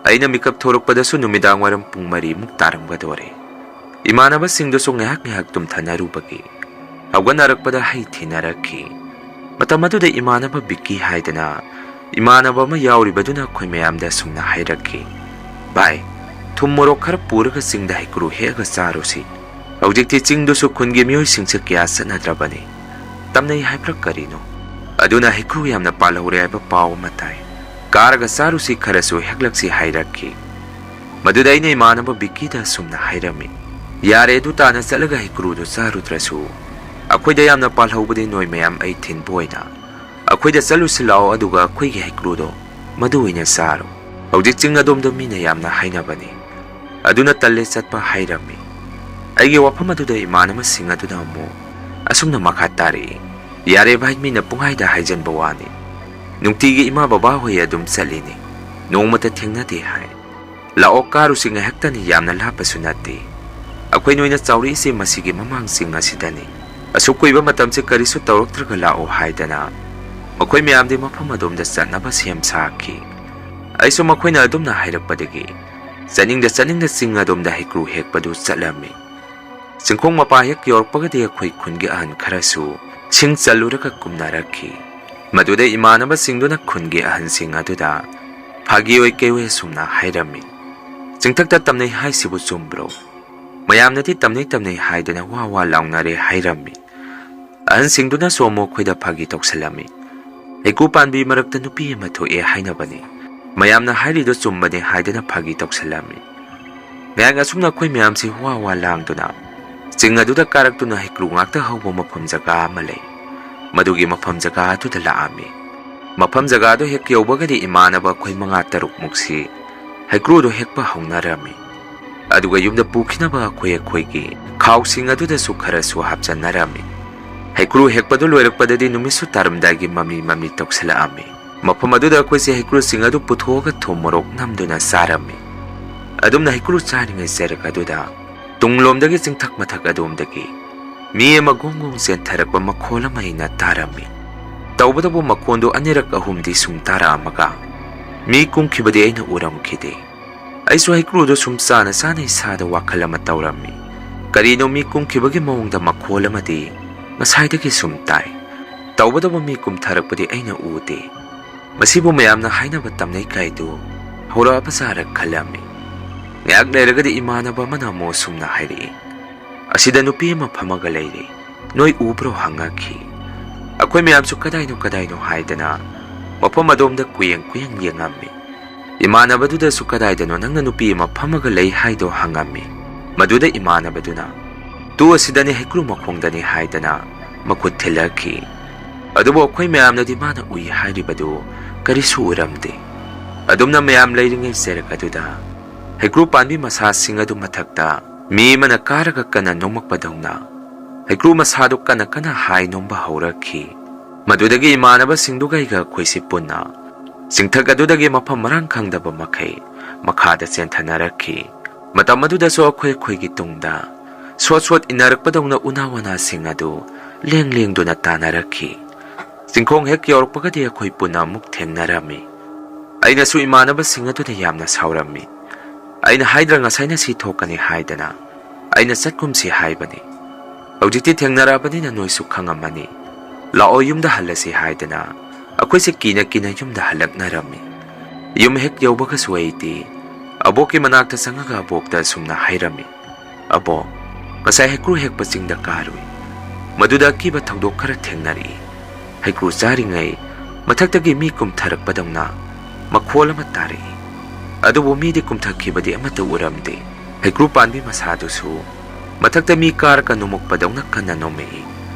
ꯑꯩꯅ ꯃꯤꯀꯞ ꯊꯣꯔꯛꯄꯗꯁꯨ ꯅꯨꯃꯤꯗꯥꯡ ꯋꯥꯏꯔꯝ ꯄꯨꯡ ꯃꯔꯤꯃꯨꯛ ꯇꯥꯔꯝꯒꯗꯣꯔꯦ꯫ ꯏꯃꯥꯟꯅꯕꯁꯤꯡꯗꯨꯁꯨ ꯉꯥꯏꯍꯥꯛ ꯉꯥꯏꯍꯥꯛ ꯇꯨꯝꯊꯅꯔꯨꯕꯒꯤ ꯍꯧꯒꯠꯅꯔꯛꯄꯗ ꯍꯩ ꯊꯤꯅꯔꯛꯈꯤ꯫ ꯃꯇꯝ ꯑꯗꯨꯗ ꯏꯃꯥꯟꯅꯕ ꯕꯤꯛꯀꯤ ꯍꯥꯏꯗꯅ ꯏꯃꯥꯟꯅꯕ ꯑꯃ ꯌꯥꯎꯔꯤꯕꯗꯨꯅ ꯑꯩꯈꯣꯏ ꯃꯌꯥꯝꯗ ꯑꯁꯨꯝꯅ ꯍꯥꯏꯔꯛꯈꯤ, "ꯚꯥꯏ, ꯊꯨꯝ ꯃꯣꯔꯣꯛ ꯈꯔ ꯄꯨꯔꯒ ꯆꯤꯡꯗ ꯍꯩꯀ꯭ꯔꯨ ꯍꯦꯛꯑꯒ ꯆꯥꯔꯨꯁꯤ꯫ ꯍꯧꯖꯤꯛꯇꯤ ꯆꯤꯡꯗꯨꯁꯨ ꯈꯨꯟꯒꯤ ꯃꯤꯑꯣꯏꯁꯤꯡꯁꯦ ꯀꯌꯥ ꯆꯠꯅꯗ꯭ꯔꯕꯅꯤ꯫ ꯇꯝꯅꯩ ꯍꯥꯏꯕ꯭ꯔꯥ ꯀꯔꯤꯅꯣ? ꯑꯗꯨꯅ ꯍꯩꯀ꯭ꯔꯨ ꯌꯥꯝꯅ ꯄꯥꯜꯍꯧꯔꯦ ꯍꯥꯏꯕ ꯄꯥꯎ ꯑꯃ ꯇꯥꯏ꯫ ꯀꯥꯔꯒ ꯆꯥꯔꯨꯁꯤ, ꯈꯔꯁꯨ ꯍꯦꯛꯂꯛꯁꯤ" ꯍꯥꯏꯔꯛꯈꯤ꯫ ꯃꯗꯨꯗ ꯑꯩꯅ ꯏꯃꯥꯟꯅꯕ ꯕꯤꯛꯀꯤꯗ ꯑꯁꯨꯝꯅ ꯍꯥꯏꯔꯝꯃꯤ, "ꯌꯥꯔꯦ, ꯑꯗꯨ ꯇꯥꯅ ꯆꯠꯂꯒ ꯍꯩꯀ꯭ꯔꯨꯗꯨ ꯆꯥꯔꯨꯗ꯭ꯔꯁꯨ, ꯑꯩꯈꯣꯏꯗ ꯌꯥꯝꯅ ꯄꯥꯜꯍꯧꯕꯗꯤ ꯅꯣꯏ ꯃꯌꯥꯝ ꯑꯩ ꯊꯤꯟꯕ ꯑꯣꯏꯅ ꯑꯩꯈꯣꯏꯗ ꯆꯠꯂꯨꯁꯤ ꯂꯥꯛꯑꯣ, ꯑꯗꯨꯒ ꯑꯩꯈꯣꯏꯒꯤ ꯍꯩꯀ꯭ꯔꯨꯗꯣ ꯃꯗꯨ ꯑꯣꯏꯅ ꯆꯥꯔꯣ꯫ ꯍꯧꯖꯤꯛ ꯆꯤꯡ ꯑꯗꯣꯝꯗ ꯃꯤꯅ ꯌꯥꯝꯅ ꯍꯥꯏꯅꯕꯅꯤ, ꯑꯗꯨꯅ ꯇꯜꯂꯦ ꯆꯠꯄ" ꯍꯥꯏꯔꯝꯃꯤ꯫ ꯑꯩꯒꯤ ꯋꯥꯐꯝ ꯑꯗꯨꯗ ꯏꯃꯥꯟꯅꯕꯁꯤꯡ ꯑꯗꯨꯅ ꯑꯃꯨꯛ ꯑꯁꯨꯝꯅ ꯃꯈꯥ ꯇꯥꯔꯛꯏ, "ꯌꯥꯔꯦ ꯚꯥꯏ, ꯃꯤꯅ ꯄꯨꯡꯍꯥꯏꯗ ꯍꯥꯏꯖꯟꯕ ꯋꯥꯅꯤ꯫ ꯅꯨꯡꯇꯤꯒꯤ ꯏꯃꯥ ꯕꯕꯥ ꯍꯣꯏ ꯑꯗꯨꯝ ꯆꯠꯂꯤꯅꯤ, ꯅꯣꯡꯃꯇ ꯊꯦꯡꯅꯗꯦ ꯍꯥꯏ꯫ ꯂꯥꯛꯑꯣ ꯀꯥꯔꯨꯁꯤ ꯉꯥꯏꯍꯥꯛꯇꯅꯤ, ꯌꯥꯝꯅ ꯂꯥꯞꯄꯁꯨ ꯅꯠꯇꯦ꯫ ꯑꯩꯈꯣꯏ ꯅꯣꯏꯅ ꯆꯥꯎꯔꯛꯏꯁꯦ ꯃꯁꯤꯒꯤ ꯃꯃꯥꯡ ꯆꯤꯡ ꯑꯁꯤꯗꯅꯤ꯫ ꯑꯁꯨꯛ ꯀꯨꯏꯕ ꯃꯇꯝꯁꯦ ꯀꯔꯤꯁꯨ ꯇꯧꯔꯛꯇ꯭ꯔꯒ ꯂꯥꯛꯑꯣ ꯍꯥꯏꯗꯅ ꯃꯈꯣꯏ ꯃꯌꯥꯝꯗꯤ ꯃꯐꯝ ꯑꯗꯣꯝꯗ ꯆꯠꯅꯕ ꯁꯦꯝ ꯁꯥꯈꯤ꯫ ꯑꯩꯁꯨ ꯃꯈꯣꯏꯅ ꯑꯗꯨꯝꯅ ꯍꯥꯏꯔꯛꯄꯗꯒꯤ ꯆꯠꯅꯤꯡꯗ ꯆꯠꯅꯤꯡꯗ ꯆꯤꯡ ꯑꯗꯣꯝꯗ ꯍꯩꯀ꯭ꯔꯨ ꯍꯦꯛꯄꯗꯨ ꯆꯠꯂꯝꯃꯤ꯫ ꯆꯤꯡꯈꯣꯡ ꯃꯄꯥ ꯍꯦꯛ ꯌꯧꯔꯛꯄꯒꯗꯤ ꯑꯩꯈꯣꯏ ꯈꯨꯟꯒꯤ ꯑꯍꯟ ꯈꯔꯁꯨ ꯁꯤꯡ ꯆꯜꯂꯨꯔꯒ ꯀꯨꯝꯅꯔꯛꯈꯤ꯫ ꯃꯗꯨꯗ ꯏꯃꯥꯟꯅꯕꯁꯤꯡꯗꯨꯅ ꯈꯨꯟꯒꯤ ꯑꯍꯟꯁꯤꯡ ꯑꯗꯨꯗ ꯐꯥꯒꯤ ꯑꯣꯏ ꯀꯩ ꯑꯣꯏ ꯑꯁꯨꯝꯅ ꯍꯥꯏꯔꯝꯃꯤ, "ꯆꯤꯡꯊꯛꯇ ꯇꯝꯅꯩ ꯍꯥꯏꯁꯤꯕꯨ ꯆꯨꯝꯕ꯭ꯔꯣ? ꯃꯌꯥꯝꯅꯗꯤ ꯇꯝꯅꯩ ꯇꯝꯅꯩ ꯍꯥꯏꯗꯅ ꯋꯥ ꯋꯥ ꯂꯥꯎꯅꯔꯦ" ꯍꯥꯏꯔꯝꯃꯤ꯫ ꯑꯍꯟꯁꯤꯡꯗꯨꯅꯁꯨ ꯑꯃꯨꯛ ꯑꯩꯈꯣꯏꯗ ꯐꯥꯒꯤ ꯇꯧꯁꯜꯂꯝꯃꯤ, "ꯍꯩꯀ꯭ꯔꯨ ꯄꯥꯝꯕꯤ ꯃꯔꯛꯇ ꯅꯨꯄꯤ ꯑꯃ ꯊꯣꯛꯑꯦ ꯍꯥꯏꯅꯕꯅꯤ, ꯃꯌꯥꯝꯅ ꯍꯥꯏꯔꯤꯗꯣ ꯆꯨꯝꯕꯅꯦ" ꯍꯥꯏꯗꯅ ꯐꯥꯒꯤ ꯇꯧꯁꯜꯂꯝꯃꯤ꯫ ꯉꯥꯏꯍꯥꯛ ꯑꯁꯨꯝꯅ ꯑꯩꯈꯣꯏ ꯃꯌꯥꯝꯁꯤ ꯋꯥ ꯋꯥ ꯂꯥꯡꯗꯨꯅ ꯆꯤꯡ ꯑꯗꯨꯗ ꯀꯥꯔꯛꯇꯨꯅ ꯍꯩꯀ꯭ꯔꯨ ꯉꯥꯛꯇ ꯍꯧꯕ ꯃꯐꯝ ꯖꯒꯥ ꯑꯃ ꯂꯩ꯫ ꯃꯗꯨꯒꯤ ꯃꯐꯝ ꯖꯒꯥ ꯑꯗꯨꯗ ꯂꯥꯛꯑꯝꯃꯤ꯫ ꯃꯐꯝ ꯖꯒꯥꯗꯨ ꯍꯦꯛ ꯌꯧꯕꯒꯗꯤ ꯏꯃꯥꯟꯅꯕ ꯑꯩꯈꯣꯏ ꯃꯉꯥ ꯇꯔꯨꯛ ꯃꯨꯛꯁꯤ ꯍꯩꯀ꯭ꯔꯨꯗꯨ ꯍꯦꯛꯄ ꯍꯧꯅꯔꯝꯃꯤ꯫ ꯑꯗꯨꯒ ꯌꯨꯝꯗ ꯄꯨꯈꯤꯅꯕ ꯑꯩꯈꯣꯏ ꯑꯩꯈꯣꯏꯒꯤ ꯈꯥꯎꯁꯤꯡ ꯑꯗꯨꯗꯁꯨ ꯈꯔꯁꯨ ꯍꯥꯞꯆꯟꯅꯔꯝꯃꯤ꯫ ꯍꯩꯀ꯭ꯔꯨ ꯍꯦꯛꯄꯗꯨ ꯂꯣꯏꯔꯛꯄꯗꯗꯤ ꯅꯨꯃꯤꯠꯁꯨ ꯇꯥꯔꯝꯗꯥꯏꯒꯤ ꯃꯝꯂꯤ ꯃꯝꯂꯤ ꯇꯧꯁꯤꯜꯂꯛꯑꯝꯃꯤ꯫ ꯃꯐꯝ ꯑꯗꯨꯗ ꯑꯩꯈꯣꯏꯁꯦ ꯍꯩꯀ꯭ꯔꯨꯁꯤꯡ ꯑꯗꯨ ꯄꯨꯊꯣꯛꯑꯒ ꯊꯨꯝ ꯃꯣꯔꯣꯛ ꯅꯝꯗꯨꯅ ꯆꯥꯔꯝꯃꯤ꯫ ꯑꯗꯨꯝꯅ ꯍꯩꯀ꯭ꯔꯨ ꯆꯥꯔꯤꯉꯩ ꯆꯔꯛ ꯑꯗꯨꯗ ꯇꯨꯡꯂꯣꯝꯗꯒꯤ ꯆꯤꯡꯊꯛ ꯃꯊꯛ ꯑꯗꯣꯝꯗꯒꯤ ꯃꯤ ꯑꯃ ꯒꯣꯡ ꯒꯣꯡ ꯆꯦꯟꯊꯔꯛꯄ ꯃꯈꯣꯜ ꯑꯃ ꯑꯩꯅ ꯇꯥꯔꯝꯃꯤ꯫ ꯇꯧꯕꯇꯕꯨ ꯃꯈꯣꯟꯗꯨ ꯑꯅꯤꯔꯛ ꯑꯍꯨꯝꯗꯤ ꯁꯨꯝ ꯇꯥꯔꯛꯑꯝꯃꯒ ꯃꯤ ꯀꯨꯝꯈꯤꯕꯗꯤ ꯑꯩꯅ ꯎꯔꯝꯈꯤꯗꯦ꯫ ꯑꯩꯁꯨ ꯍꯩꯀ꯭ꯔꯨꯗꯨ ꯁꯨꯝ ꯆꯥꯅ ꯆꯥꯅ ꯏꯁꯥꯗ ꯋꯥꯈꯜ ꯑꯃ ꯇꯧꯔꯝꯃꯤ꯫ ꯀꯔꯤꯅꯣ ꯃꯤ ꯀꯨꯝꯈꯤꯕꯒꯤ ꯃꯑꯣꯡꯗ ꯃꯈꯣꯜ ꯑꯃꯗꯤ ꯉꯁꯥꯏꯗꯒꯤ ꯁꯨꯝ ꯇꯥꯏ꯫ ꯇꯧꯕꯇꯕꯨ ꯃꯤ ꯀꯨꯝꯊꯔꯛꯄꯗꯤ ꯑꯩꯅ ꯎꯗꯦ꯫ ꯃꯁꯤꯕꯨ ꯃꯌꯥꯝꯅ ꯍꯥꯏꯅꯕ ꯇꯝꯅꯩ ꯀꯥꯏꯗꯨ ꯍꯧꯔꯛꯑꯕꯖꯥꯔ ꯈꯜꯂꯝꯃꯤ꯫ ꯉꯥꯏꯍꯥꯛ ꯂꯩꯔꯒꯗꯤ ꯏꯃꯥꯟꯅꯕ ꯑꯃꯅ ꯑꯃꯨꯛ ꯑꯁꯨꯝꯅ ꯍꯥꯏꯔꯛꯏ, "ꯑꯁꯤꯗ ꯅꯨꯄꯤ ꯑꯃ ꯐꯝꯃꯒ ꯂꯩꯔꯦ, ꯅꯣꯏ ꯎꯕ꯭ꯔꯣ?" ꯍꯪꯉꯛꯈꯤ꯫ ꯑꯩꯈꯣꯏ ꯃꯌꯥꯝꯁꯨ "ꯀꯗꯥꯏꯅꯣ, ꯀꯗꯥꯏꯅꯣ?" ꯍꯥꯏꯗꯅ ꯃꯐꯝ ꯑꯗꯣꯝꯗ ꯀꯨꯌꯦꯡ ꯀꯨꯌꯦꯡ ꯌꯦꯡꯉꯝꯃꯤ꯫ ꯏꯃꯥꯟꯅꯕꯗꯨꯗꯁꯨ "ꯀꯗꯥꯏꯗꯅꯣ ꯅꯪꯅ ꯅꯨꯄꯤ ꯑꯃ ꯐꯝꯃꯒ ꯂꯩ ꯍꯥꯏꯗꯣ?" ꯍꯪꯉꯝꯃꯤ꯫ ꯃꯗꯨꯗ ꯏꯃꯥꯟꯅꯕꯗꯨꯅ, "ꯇꯨ ꯑꯁꯤꯗꯅꯤ, ꯍꯩꯀ꯭ꯔꯨ ꯃꯈꯣꯡꯗꯅꯤ" ꯍꯥꯏꯗꯅ ꯃꯈꯨꯠ ꯊꯤꯜꯂꯛꯈꯤ꯫ ꯑꯗꯨꯕꯨ ꯑꯩꯈꯣꯏ ꯃꯌꯥꯝꯅꯗꯤ ꯃꯥꯅ ꯎꯏ ꯍꯥꯏꯔꯤꯕꯗꯨ ꯀꯔꯤꯁꯨ ꯎꯔꯝꯗꯦ꯫ ꯑꯗꯨꯝꯅ ꯃꯌꯥꯝ ꯂꯩꯔꯤꯉꯩ ꯆꯔꯛ ꯑꯗꯨꯗ ꯍꯩꯀ꯭ꯔꯨ ꯄꯥꯟꯕꯤ ꯃꯁꯥꯁꯤꯡ ꯑꯗꯨ ꯃꯊꯛꯇ ꯃꯤ ꯑꯃꯅ ꯀꯥꯔꯒ ꯀꯟꯅ ꯅꯣꯝꯃꯛꯄꯗꯧꯅ ꯍꯩꯀ꯭ꯔꯨ ꯃꯁꯥꯗꯨ ꯀꯟꯅ ꯀꯟꯅ ꯍꯥꯏ ꯅꯣꯝꯕ ꯍꯧꯔꯛꯈꯤ꯫ ꯃꯗꯨꯗꯒꯤ ꯏꯃꯥꯟꯅꯕꯁꯤꯡꯗꯨꯒ ꯑꯩꯒ ꯑꯩꯈꯣꯏꯁꯤ ꯄꯨꯟꯅ ꯆꯤꯡꯊꯛ ꯑꯗꯨꯗꯒꯤ ꯃꯐꯝ ꯃꯔꯥꯡ ꯈꯪꯗꯕ ꯃꯈꯩ ꯃꯈꯥꯗ ꯆꯦꯟꯊꯅꯔꯛꯈꯤ꯫ ꯃꯇꯝ ꯑꯗꯨꯗꯁꯨ ꯑꯩꯈꯣꯏ ꯑꯩꯈꯣꯏꯒꯤ ꯇꯨꯡꯗ ꯁꯣꯠ ꯁꯣꯠ ꯏꯟꯅꯔꯛꯄꯗꯧꯅ ꯎꯅꯥ ꯋꯥꯅꯥꯁꯤꯡ ꯑꯗꯨ ꯂꯦꯡ ꯂꯦꯡꯗꯨꯅ ꯇꯥꯟꯅꯔꯛꯈꯤ꯫ ꯆꯤꯡꯈꯣꯡ ꯍꯦꯛ ꯌꯧꯔꯛꯄꯒꯗꯤ ꯑꯩꯈꯣꯏ ꯄꯨꯟꯅ ꯑꯃꯨꯛ ꯊꯦꯡꯅꯔꯝꯃꯤ꯫ ꯑꯩꯅꯁꯨ ꯏꯃꯥꯟꯅꯕꯁꯤꯡ ꯑꯗꯨꯗ ꯌꯥꯝꯅ ꯁꯥꯎꯔꯝꯃꯤ꯫ ꯑꯩꯅ ꯍꯥꯏꯗ꯭ꯔꯥ ꯉꯁꯥꯏꯅ ꯁꯤ ꯊꯣꯛꯀꯅꯤ ꯍꯥꯏꯗꯅ? ꯑꯩꯅ ꯆꯠꯀꯨꯝꯁꯤ ꯍꯥꯏꯕꯅꯤ꯫ ꯍꯧꯖꯤꯛꯇꯤ ꯊꯦꯡꯅꯔꯛꯑꯕꯅꯤꯅ ꯅꯣꯏꯁꯨ ꯈꯪꯉꯝꯃꯅꯤ꯫ ꯂꯥꯛꯑꯣ, ꯌꯨꯝꯗ ꯍꯜꯂꯁꯤ ꯍꯥꯏꯗꯅ ꯑꯩꯈꯣꯏꯁꯦ ꯀꯤꯅ ꯀꯤꯅ ꯌꯨꯝꯗ ꯍꯜꯂꯛꯅꯔꯝꯃꯤ꯫ ꯌꯨꯝ ꯍꯦꯛ ꯌꯧꯕꯒꯁꯨ ꯑꯩꯗꯤ ꯑꯕꯣꯛꯀꯤ ꯃꯅꯥꯛꯇ ꯆꯪꯉꯒ ꯑꯕꯣꯛꯇ ꯑꯁꯨꯝꯅ ꯍꯥꯏꯔꯝꯃꯤ, "ꯑꯕꯣꯛ, ꯉꯁꯥꯏ ꯍꯩꯀ꯭ꯔꯨ ꯍꯦꯛꯄ ꯆꯤꯡꯗ ꯀꯥꯔꯨꯏ꯫ ꯃꯗꯨꯗ ꯑꯀꯤꯕ ꯊꯧꯗꯣꯛ ꯈꯔ ꯊꯦꯡꯅꯔꯛꯏ꯫ ꯍꯩꯀ꯭ꯔꯨ ꯆꯥꯔꯤꯉꯩ ꯃꯊꯛꯇꯒꯤ ꯃꯤ ꯀꯨꯝꯊꯔꯛꯄꯗꯧꯅ ꯃꯈꯣꯜ ꯑꯃ ꯇꯥꯔꯛꯏ꯫ ꯑꯗꯨꯕꯨ ꯃꯤꯗꯤ ꯀꯨꯝꯊꯈꯤꯕꯗꯤ ꯑꯃꯠꯇ ꯎꯔꯝꯗꯦ꯫ ꯍꯩꯀ꯭ꯔꯨ ꯄꯥꯟꯕꯤ ꯃꯁꯥꯗꯨꯁꯨ ꯃꯊꯛꯇ ꯃꯤ ꯀꯥꯔꯒ ꯅꯣꯝꯃꯛꯄꯗꯧꯅ ꯀꯟꯅ ꯅꯣꯝꯃꯛꯏ꯫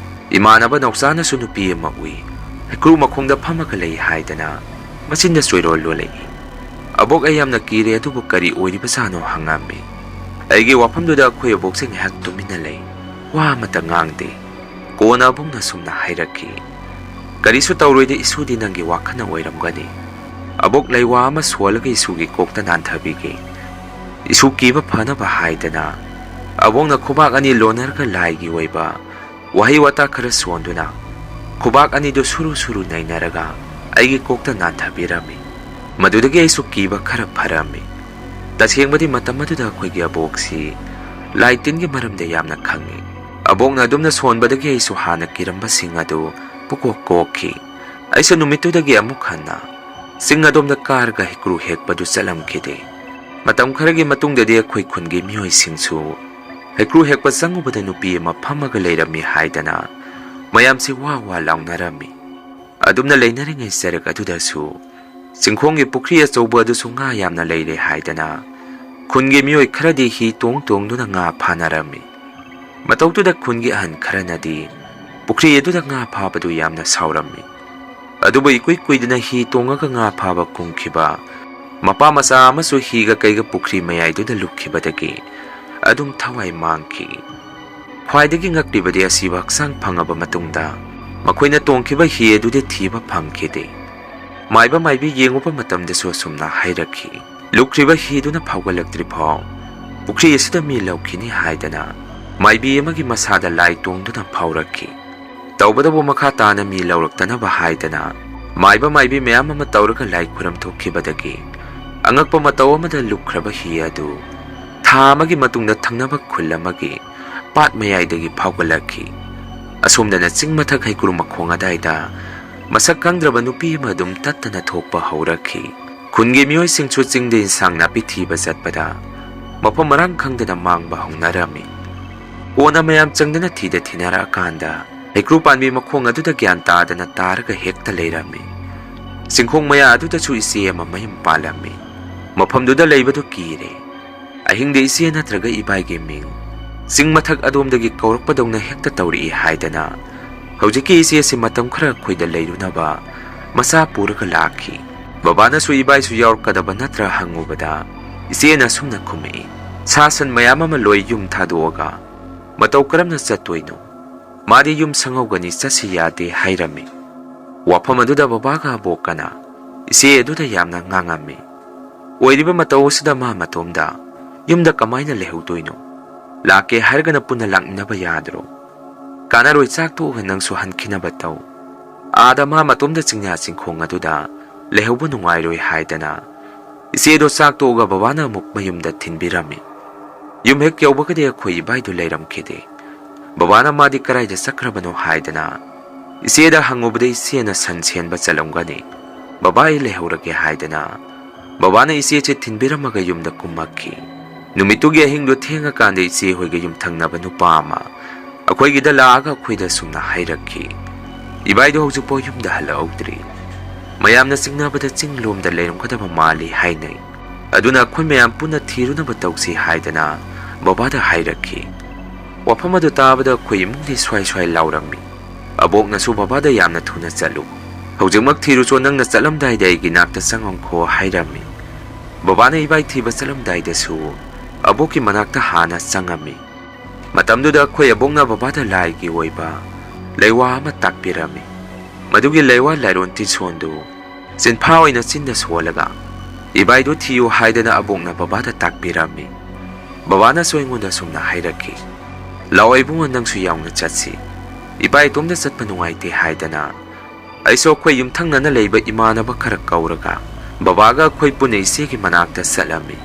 ꯏꯃꯥꯟꯅꯕ ꯅꯥꯎꯆꯥꯅꯁꯨ ꯅꯨꯄꯤ ꯑꯃ ꯎꯏ, ꯍꯩꯀ꯭ꯔꯨ ꯃꯈꯣꯡꯗ ꯐꯝꯃꯒ ꯂꯩ ꯍꯥꯏꯗꯅ ꯃꯆꯤꯟꯗ ꯆꯣꯏꯔꯣꯜ ꯂꯣꯜꯂꯛꯏ꯫ ꯑꯕꯣꯛ, ꯑꯩ ꯌꯥꯝꯅ ꯀꯤꯔꯦ, ꯑꯗꯨꯕꯨ ꯀꯔꯤ ꯑꯣꯏꯔꯤꯕꯖꯥꯠꯅꯣ?" ꯍꯪꯉꯝꯃꯤ꯫ ꯑꯩꯒꯤ ꯋꯥꯐꯝꯗꯨꯗ ꯑꯩꯈꯣꯏ ꯑꯕꯣꯛꯁꯦ ꯉꯥꯏꯍꯥꯛ ꯇꯨꯃꯤꯟꯅ ꯂꯩ, ꯋꯥ ꯑꯃꯠꯇ ꯉꯥꯡꯗꯦ꯫ ꯀꯣꯟꯅ ꯑꯕꯣꯛꯅ ꯁꯨꯝꯅ ꯍꯥꯏꯔꯛꯈꯤ, "ꯀꯔꯤꯁꯨ ꯇꯧꯔꯣꯏꯗ, ꯏꯁꯨꯗꯤ ꯅꯪꯒꯤ ꯋꯥꯈꯜꯅ ꯑꯣꯏꯔꯝꯒꯅꯤ꯫" ꯑꯕꯣꯛ ꯂꯩꯋꯥ ꯑꯃ ꯁꯣꯜꯂꯒ ꯏꯁꯨꯒꯤ ꯀꯣꯛꯇ ꯅꯥꯟꯊꯕꯤꯈꯤ꯫ ꯏꯁꯨ ꯀꯤꯕ ꯐꯅꯕ ꯍꯥꯏꯗꯅ ꯑꯕꯣꯛꯅ ꯈꯨꯕꯥꯛ ꯑꯅꯤ ꯂꯣꯟꯅꯔꯒ ꯂꯥꯏꯒꯤ ꯑꯣꯏꯕ ꯋꯥꯍꯩ ꯋꯥꯇꯥ ꯈꯔ ꯁꯣꯟꯗꯨꯅ ꯈꯨꯕꯥꯛ ꯑꯅꯤꯗꯨ ꯁꯨꯔꯨ ꯁꯨꯔꯨ ꯅꯩꯅꯔꯒ ꯑꯩꯒꯤ ꯀꯣꯛꯇ ꯅꯥꯟꯊꯕꯤꯔꯝꯃꯤ꯫ ꯃꯗꯨꯗꯒꯤ ꯑꯩꯁꯨ ꯀꯤꯕ ꯈꯔ ꯐꯔꯝꯃꯤ꯫ ꯇꯁꯦꯡꯕꯗꯤ ꯃꯇꯝ ꯑꯗꯨꯗ ꯑꯩꯈꯣꯏꯒꯤ ꯑꯕꯣꯛꯁꯤ ꯂꯥꯏ ꯇꯤꯟꯒꯤ ꯃꯔꯝꯗ ꯌꯥꯝꯅ ꯈꯪꯉꯤ꯫ ꯑꯕꯣꯛꯅ ꯑꯗꯨꯝꯅ ꯁꯣꯟꯕꯗꯒꯤ ꯑꯩꯁꯨ ꯍꯥꯟꯅ ꯀꯤꯔꯝꯕꯁꯤꯡ ꯑꯗꯨ ꯄꯨꯀꯣꯛ ꯀꯣꯛꯈꯤ꯫ ꯑꯩꯁꯨ ꯅꯨꯃꯤꯠꯇꯨꯗꯒꯤ ꯑꯃꯨꯛ ꯍꯟꯅ ꯆꯤꯡ ꯑꯗꯣꯝꯗ ꯀꯥꯔꯒ ꯍꯩꯀ꯭ꯔꯨ ꯍꯦꯛꯄꯗꯨ ꯆꯠꯂꯝꯈꯤꯗꯦ꯫ ꯃꯇꯝ ꯈꯔꯒꯤ ꯃꯇꯨꯡꯗꯗꯤ ꯑꯩꯈꯣꯏ ꯈꯨꯟꯒꯤ ꯃꯤꯑꯣꯏꯁꯤꯡꯁꯨ ꯍꯩꯀ꯭ꯔꯨ ꯍꯦꯛꯄ ꯆꯪꯉꯨꯕꯗ ꯅꯨꯄꯤ ꯑꯃ ꯐꯝꯃꯒ ꯂꯩꯔꯝꯃꯤ ꯍꯥꯏꯗꯅ ꯃꯌꯥꯝꯁꯤ ꯋꯥ ꯋꯥ ꯂꯥꯎꯅꯔꯝꯃꯤ꯫ ꯑꯗꯨꯝꯅ ꯂꯩꯅꯔꯤꯉꯩ ꯆꯔꯛ ꯑꯗꯨꯗꯁꯨ ꯆꯤꯡꯈꯣꯡꯒꯤ ꯄꯨꯈ꯭ꯔꯤ ꯑꯆꯧꯕ ꯑꯗꯨꯁꯨ ꯉꯥ ꯌꯥꯝꯅ ꯂꯩꯔꯦ ꯍꯥꯏꯗꯅ ꯈꯨꯟꯒꯤ ꯃꯤꯑꯣꯏ ꯈꯔꯗꯤ ꯍꯤ ꯇꯣꯡ ꯇꯣꯡꯗꯨꯅ ꯉꯥ ꯐꯥꯅꯔꯝꯃꯤ꯫ ꯃꯇꯧꯗꯨꯗ ꯈꯨꯟꯒꯤ ꯑꯍꯟ ꯈꯔꯅꯗꯤ ꯄꯨꯈ꯭ꯔꯤ ꯑꯗꯨꯗ ꯉꯥ ꯐꯥꯕꯗꯨ ꯌꯥꯝꯅ ꯁꯥꯎꯔꯝꯃꯤ꯫ ꯑꯗꯨꯕꯨ ꯏꯀꯨꯏ ꯀꯨꯏꯗꯅ ꯍꯤ ꯇꯣꯡꯉꯒ ꯉꯥ ꯐꯥꯕ ꯀꯨꯝꯈꯤꯕ ꯃꯄꯥ ꯃꯆꯥ ꯑꯃꯁꯨ ꯍꯤꯒ ꯀꯩꯒ ꯄꯨꯈ꯭ꯔꯤ ꯃꯌꯥꯏꯗꯨꯗ ꯂꯨꯞꯈꯤꯕꯗꯒꯤ ꯑꯗꯨꯝ ꯊꯋꯥꯏ ꯃꯥꯡꯈꯤ꯫ ꯈ꯭ꯋꯥꯏꯗꯒꯤ ꯉꯛꯂꯤꯕꯗꯤ ꯑꯁꯤꯕ ꯍꯛꯆꯥꯡ ꯐꯪꯉꯕ ꯃꯇꯨꯡꯗ ꯃꯈꯣꯏꯅ ꯇꯣꯡꯈꯤꯕ ꯍꯤ ꯑꯗꯨꯗꯤ ꯊꯤꯕ ꯐꯪꯈꯤꯗꯦ꯫ ꯃꯥꯏꯕ ꯃꯥꯏꯕꯤ ꯌꯦꯡꯉꯨꯕ ꯃꯇꯝꯗꯁꯨ ꯑꯁꯨꯝꯅ ꯍꯥꯏꯔꯛꯈꯤ, "ꯂꯨꯞꯈ꯭ꯔꯤꯕ ꯍꯤꯗꯨꯅ ꯐꯥꯎꯒꯠꯂꯛꯇ꯭ꯔꯤ ꯐꯥꯎ ꯄꯨꯈ꯭ꯔꯤ ꯑꯁꯤꯗ ꯃꯤ ꯂꯧꯈꯤꯅꯤ" ꯍꯥꯏꯗꯅ ꯃꯥꯏꯕꯤ ꯑꯃꯒꯤ ꯃꯁꯥꯗ ꯂꯥꯏ ꯇꯣꯡꯗꯨꯅ ꯐꯥꯎꯔꯛꯈꯤ꯫ ꯇꯧꯕꯇꯕꯨ ꯃꯈꯥ ꯇꯥꯅ ꯃꯤ ꯂꯧꯔꯛꯇꯅꯕ ꯍꯥꯏꯗꯅ ꯃꯥꯏꯕ ꯃꯥꯏꯕꯤ ꯃꯌꯥꯝ ꯑꯃ ꯇꯧꯔꯒ ꯂꯥꯏ ꯈꯨꯔꯝ ꯊꯣꯛꯈꯤꯕꯗꯒꯤ ꯑꯉꯛꯄ ꯃꯇꯧ ꯑꯃꯗ ꯂꯨꯞꯈ꯭ꯔꯕ ꯍꯤ ꯑꯗꯨ ꯊꯥ ꯑꯃꯒꯤ ꯃꯇꯨꯡꯗ ꯊꯪꯅꯕ ꯈꯨꯜ ꯑꯃꯒꯤ ꯄꯥꯠ ꯃꯌꯥꯏꯗꯒꯤ ꯐꯥꯎꯒꯠꯂꯛꯈꯤ꯫ ꯑꯁꯣꯝꯗꯅ ꯆꯤꯡ ꯃꯊꯛ ꯍꯩꯀ꯭ꯔꯨ ꯃꯈꯣꯡ ꯑꯗꯥꯏꯗ ꯃꯁꯛ ꯈꯪꯗ꯭ꯔꯕ ꯅꯨꯄꯤ ꯑꯃ ꯑꯗꯨꯝ ꯇꯠꯇꯅ ꯊꯣꯛꯄ ꯍꯧꯔꯛꯈꯤ꯫ ꯈꯨꯟꯒꯤ ꯃꯤꯑꯣꯏꯁꯤꯡꯁꯨ ꯆꯤꯡꯗ ꯏꯟꯁꯥꯡ ꯅꯥꯄꯤ ꯊꯤꯕ ꯆꯠꯄꯗ ꯃꯐꯝ ꯃꯔꯥꯡ ꯈꯪꯗꯅ ꯃꯥꯡꯕ ꯍꯧꯅꯔꯝꯃꯤ꯫ ꯀꯣꯟꯅ ꯃꯌꯥꯝ ꯆꯪꯗꯅ ꯊꯤꯗ ꯊꯤꯅꯔꯛꯑꯀꯥꯟꯗ ꯍꯩꯀ꯭ꯔꯨ ꯄꯥꯝꯕꯤ ꯃꯈꯣꯡ ꯑꯗꯨꯗ ꯒ꯭ꯌꯥꯟ ꯇꯥꯗꯅ ꯇꯥꯔꯒ ꯍꯦꯛꯇ ꯂꯩꯔꯝꯃꯤ꯫ ꯆꯤꯡꯈꯣꯡ ꯃꯌꯥ ꯑꯗꯨꯗꯁꯨ ꯏꯆꯦ ꯑꯃ ꯃꯌꯨꯝ ꯄꯥꯜꯂꯝꯃꯤ꯫ ꯃꯐꯝꯗꯨꯗ ꯂꯩꯕꯗꯨ ꯀꯤꯔꯦ꯫ ꯑꯍꯤꯡꯗ ꯏꯆꯦ ꯅꯠꯇ꯭ꯔꯒ ꯏꯕꯥꯏꯒꯤ ꯃꯤꯡ ꯆꯤꯡ ꯃꯊꯛ ꯑꯗꯣꯝꯗꯒꯤ ꯀꯧꯔꯛꯄꯗꯧꯅ ꯍꯦꯛꯇ ꯇꯧꯔꯛꯏ ꯍꯥꯏꯗꯅ ꯍꯧꯖꯤꯛꯀꯤ ꯏꯆꯦꯁꯤ ꯃꯇꯝ ꯈꯔ ꯑꯩꯈꯣꯏꯗ ꯂꯩꯔꯨꯅꯕ ꯃꯆꯥ ꯄꯨꯔꯒ ꯂꯥꯛꯈꯤ꯫ ꯕꯕꯥꯅꯁꯨ ꯏꯕꯥꯏꯁꯨ ꯌꯥꯎꯔꯛꯀꯗꯕ ꯅꯠꯇ꯭ꯔꯥ ꯍꯪꯉꯨꯕꯗ ꯏꯆꯦꯅ ꯑꯁꯨꯝꯅ ꯈꯨꯝꯃꯛꯏ, "ꯁꯥ ꯁꯟ ꯃꯌꯥꯝ ꯑꯃ ꯂꯣꯏ ꯌꯨꯝ ꯊꯥꯗꯣꯛꯑꯒ ꯃꯇꯧ ꯀꯔꯝꯅ ꯆꯠꯇꯣꯏꯅꯣ? ꯃꯥꯗꯤ ꯌꯨꯝ ꯁꯪꯍꯧꯒꯅꯤ, ꯆꯠꯁꯤ ꯌꯥꯗꯦ" ꯍꯥꯏꯔꯝꯃꯤ꯫ ꯋꯥꯐꯝ ꯑꯗꯨꯗ ꯕꯕꯥꯒ ꯑꯕꯣꯛꯀꯅ ꯏꯆꯦ ꯑꯗꯨꯗ ꯌꯥꯝꯅ ꯉꯥꯡꯉꯝꯃꯤ꯫ "ꯑꯣꯏꯔꯤꯕ ꯃꯇꯧ ꯑꯁꯤꯗ ꯃꯥ ꯃꯇꯣꯝꯗ ꯌꯨꯝꯗ ꯀꯃꯥꯏꯅ ꯂꯩꯍꯧꯗꯣꯏꯅꯣ? ꯂꯥꯛꯀꯦ ꯍꯥꯏꯔꯒꯅ ꯄꯨꯟꯅ ꯂꯥꯛꯃꯤꯟꯅꯕ ꯌꯥꯗ꯭ꯔꯣ? ꯀꯥꯟꯅꯔꯣꯏ, ꯆꯥꯛ ꯇꯣꯛꯑꯒ ꯅꯪꯁꯨ ꯍꯟꯈꯤꯅꯕ ꯇꯧ꯫ ꯑꯥꯗ ꯃꯥ ꯃꯇꯣꯝꯗ ꯆꯤꯡꯌꯥ ꯆꯤꯡꯈꯣꯡ ꯑꯗꯨꯗ ꯂꯩꯍꯧꯕ ꯅꯨꯡꯉꯥꯏꯔꯣꯏ" ꯍꯥꯏꯗꯅ ꯏꯆꯦꯗꯣ ꯆꯥꯛ ꯇꯣꯛꯑꯒ ꯕꯕꯥꯅ ꯑꯃꯨꯛ ꯃꯌꯨꯝꯗ ꯊꯤꯟꯕꯤꯔꯝꯃꯤ꯫ ꯌꯨꯝ ꯍꯦꯛ ꯌꯧꯕꯒꯗꯤ ꯑꯩꯈꯣꯏ ꯏꯕꯥꯏꯗꯨ ꯂꯩꯔꯝꯈꯤꯗꯦ꯫ ꯕꯕꯥꯅ ꯃꯥꯗꯤ ꯀꯗꯥꯏꯗ ꯆꯠꯈ꯭ꯔꯕꯅꯣ ꯍꯥꯏꯗꯅ ꯏꯆꯦꯗ ꯍꯪꯉꯨꯕꯗ ꯏꯆꯦꯅ ꯁꯟ ꯁꯦꯟꯕ ꯆꯠꯂꯝꯒꯅꯤ, ꯕꯕꯥ ꯑꯩ ꯂꯩꯍꯧꯔꯒꯦ ꯍꯥꯏꯗꯅ ꯕꯕꯥꯅ ꯏꯆꯦꯁꯦ ꯊꯤꯟꯕꯤꯔꯝꯃꯒ ꯌꯨꯝꯗ ꯀꯨꯝꯃꯛꯈꯤ꯫ ꯅꯨꯃꯤꯠꯇꯨꯒꯤ ꯑꯍꯤꯡꯗꯨ ꯊꯦꯡꯉꯀꯥꯟꯗ ꯏꯆꯦ ꯍꯣꯏꯒ ꯌꯨꯝꯊꯪꯅꯕ ꯅꯨꯄꯥ ꯑꯃ ꯑꯩꯈꯣꯏꯒꯤꯗ ꯂꯥꯛꯑꯒ ꯑꯩꯈꯣꯏꯗ ꯁꯨꯝꯅ ꯍꯥꯏꯔꯛꯈꯤ, "ꯏꯕꯥꯏꯗꯣ ꯍꯧꯖꯤꯛꯐꯥꯎ ꯌꯨꯝꯗ ꯍꯜꯂꯛꯍꯧꯗ꯭ꯔꯤ꯫ ꯃꯌꯥꯝꯅ ꯆꯤꯡꯅꯕꯗ ꯆꯤꯡ ꯂꯣꯝꯗ ꯂꯩꯔꯝꯒꯗꯕ ꯃꯥꯜꯂꯤ" ꯍꯥꯏꯅꯩ꯫ ꯑꯗꯨꯅ ꯑꯩꯈꯣꯏ ꯃꯌꯥꯝ ꯄꯨꯟꯅ ꯊꯤꯔꯨꯅꯕ ꯇꯧꯁꯤ ꯍꯥꯏꯗꯅ ꯕꯕꯥꯗ ꯍꯥꯏꯔꯛꯈꯤ꯫ ꯋꯥꯐꯝ ꯑꯗꯨ ꯇꯥꯕꯗ ꯑꯩꯈꯣꯏ ꯏꯃꯨꯡꯗꯤ ꯁ꯭ꯋꯥꯏ ꯁ꯭ꯋꯥꯏ ꯂꯥꯎꯔꯝꯃꯤ꯫ ꯑꯕꯣꯛꯅꯁꯨ ꯕꯕꯥꯗ ꯌꯥꯝꯅ ꯊꯨꯅ ꯆꯠꯂꯨ, ꯍꯧꯖꯤꯛꯃꯛ ꯊꯤꯔꯨꯆꯣ, ꯅꯪꯅ ꯆꯠꯂꯝꯗꯥꯏꯗ ꯑꯩꯒꯤ ꯅꯥꯛꯇ ꯆꯪꯉꯝꯈꯣ ꯍꯥꯏꯔꯝꯃꯤ꯫ ꯕꯕꯥꯅ ꯏꯕꯥꯏ ꯊꯤꯕ ꯆꯠꯂꯝꯗꯥꯏꯗꯁꯨ ꯑꯕꯣꯛꯀꯤ ꯃꯅꯥꯛꯇ ꯍꯥꯟꯅ ꯆꯪꯉꯝꯃꯤ꯫ ꯃꯇꯝꯗꯨꯗ ꯑꯩꯈꯣꯏ ꯑꯕꯣꯛꯅ ꯕꯕꯥꯗ ꯂꯥꯏꯒꯤ ꯑꯣꯏꯕ ꯂꯩꯋꯥ ꯑꯃ ꯇꯥꯛꯄꯤꯔꯝꯃꯤ꯫ ꯃꯗꯨꯒꯤ ꯂꯩꯋꯥ ꯂꯥꯏꯔꯣꯟ ꯇꯤꯟꯁꯣꯟꯗꯨ ꯆꯤꯟꯐꯥ ꯑꯣꯏꯅ ꯆꯤꯟꯗ ꯁꯣꯜꯂꯒ ꯏꯕꯥꯏꯗꯨ ꯊꯤꯌꯨ ꯍꯥꯏꯗꯅ ꯑꯕꯣꯛꯅ ꯕꯕꯥꯗ ꯇꯥꯛꯄꯤꯔꯝꯃꯤ꯫ ꯕꯕꯥꯅꯁꯨ ꯑꯩꯉꯣꯟꯗ ꯁꯨꯝꯅ ꯍꯥꯏꯔꯛꯈꯤ, "ꯂꯥꯛꯑꯣ ꯏꯕꯨꯡꯉꯣ, ꯅꯪꯁꯨ ꯌꯥꯎꯅ ꯆꯠꯁꯤ꯫ ꯏꯄꯥ ꯏꯇꯣꯝꯗ ꯆꯠꯄ ꯅꯨꯡꯉꯥꯏꯇꯦ" ꯍꯥꯏꯗꯅ ꯑꯩꯁꯨ ꯑꯩꯈꯣꯏ ꯌꯨꯝꯊꯪꯅꯅ ꯂꯩꯕ ꯏꯃꯥꯟꯅꯕ ꯈꯔ ꯀꯧꯔꯒ ꯕꯕꯥꯒ ꯑꯩꯈꯣꯏ ꯄꯨꯟꯅ ꯏꯆꯦꯒꯤ ꯃꯅꯥꯛꯇ ꯆꯠꯂꯝꯃꯤ꯫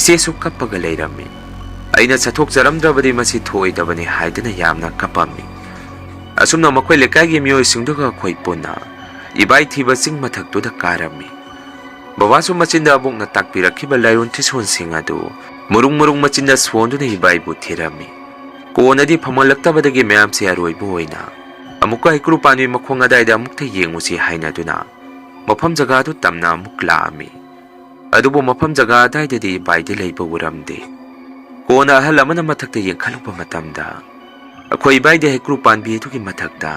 ꯏꯆꯦꯁꯨ ꯀꯞꯄꯒ ꯂꯩꯔꯝꯃꯤ꯫ ꯑꯩꯅ ꯆꯠꯊꯣꯛꯆꯔꯝꯗ꯭ꯔꯕꯗꯤ ꯃꯁꯤ ꯊꯣꯛꯑꯣꯏꯗꯕꯅꯤ ꯍꯥꯏꯗꯨꯅ ꯌꯥꯝꯅ ꯀꯞꯄꯝꯃꯤ꯫ ꯑꯁꯨꯝꯅ ꯃꯈꯣꯏ ꯂꯩꯀꯥꯏꯒꯤ ꯃꯤꯑꯣꯏꯁꯤꯡꯗꯨꯒ ꯑꯩꯈꯣꯏ ꯄꯨꯟꯅ ꯏꯕꯥꯏ ꯊꯤꯕ ꯆꯤꯡ ꯃꯊꯛꯇꯨꯗ ꯀꯥꯔꯝꯃꯤ꯫ ꯕꯕꯥꯁꯨ ꯃꯆꯤꯟꯗ ꯑꯕꯣꯛꯅ ꯇꯥꯛꯄꯤꯔꯛꯈꯤꯕ ꯂꯥꯏꯔꯣꯟ ꯊꯤꯁꯣꯟꯁꯤꯡ ꯑꯗꯨ ꯃꯔꯨꯡ ꯃꯔꯨꯡ ꯃꯆꯤꯟꯗ ꯁꯣꯟꯗꯨꯅ ꯏꯕꯥꯏꯕꯨ ꯊꯤꯔꯝꯃꯤ꯫ ꯀꯣꯟꯅꯗꯤ ꯐꯝꯍꯜꯂꯛꯇꯕꯗꯒꯤ ꯃꯌꯥꯝꯁꯦ ꯑꯔꯣꯏꯕ ꯑꯣꯏꯅ ꯑꯃꯨꯛꯀ ꯍꯩꯀ꯭ꯔꯨ ꯄꯥꯟꯕꯤ ꯃꯈꯣꯡ ꯑꯗꯥꯏꯗ ꯑꯃꯨꯛꯇ ꯌꯦꯡꯉꯨꯁꯤ ꯍꯥꯏꯅꯗꯨꯅ ꯃꯐꯝ ꯖꯒꯥꯗꯨ ꯇꯝꯅ ꯑꯃꯨꯛ ꯂꯥꯛꯑꯝꯃꯤ꯫ ꯑꯗꯨꯕꯨ ꯃꯐꯝ ꯖꯒꯥ ꯑꯗꯥꯏꯗꯗꯤ ꯏꯕꯥꯏꯗꯤ ꯂꯩꯕ ꯎꯔꯝꯗꯦ꯫ ꯀꯣꯟꯅ ꯑꯍꯜ ꯑꯃꯅ ꯃꯊꯛꯇ ꯌꯦꯡꯈꯠꯂꯨꯕ ꯃꯇꯝꯗ ꯑꯩꯈꯣꯏ ꯏꯕꯥꯏꯗꯤ ꯍꯩꯀ꯭ꯔꯨ ꯄꯥꯟꯕꯤ ꯑꯗꯨꯒꯤ ꯃꯊꯛꯇ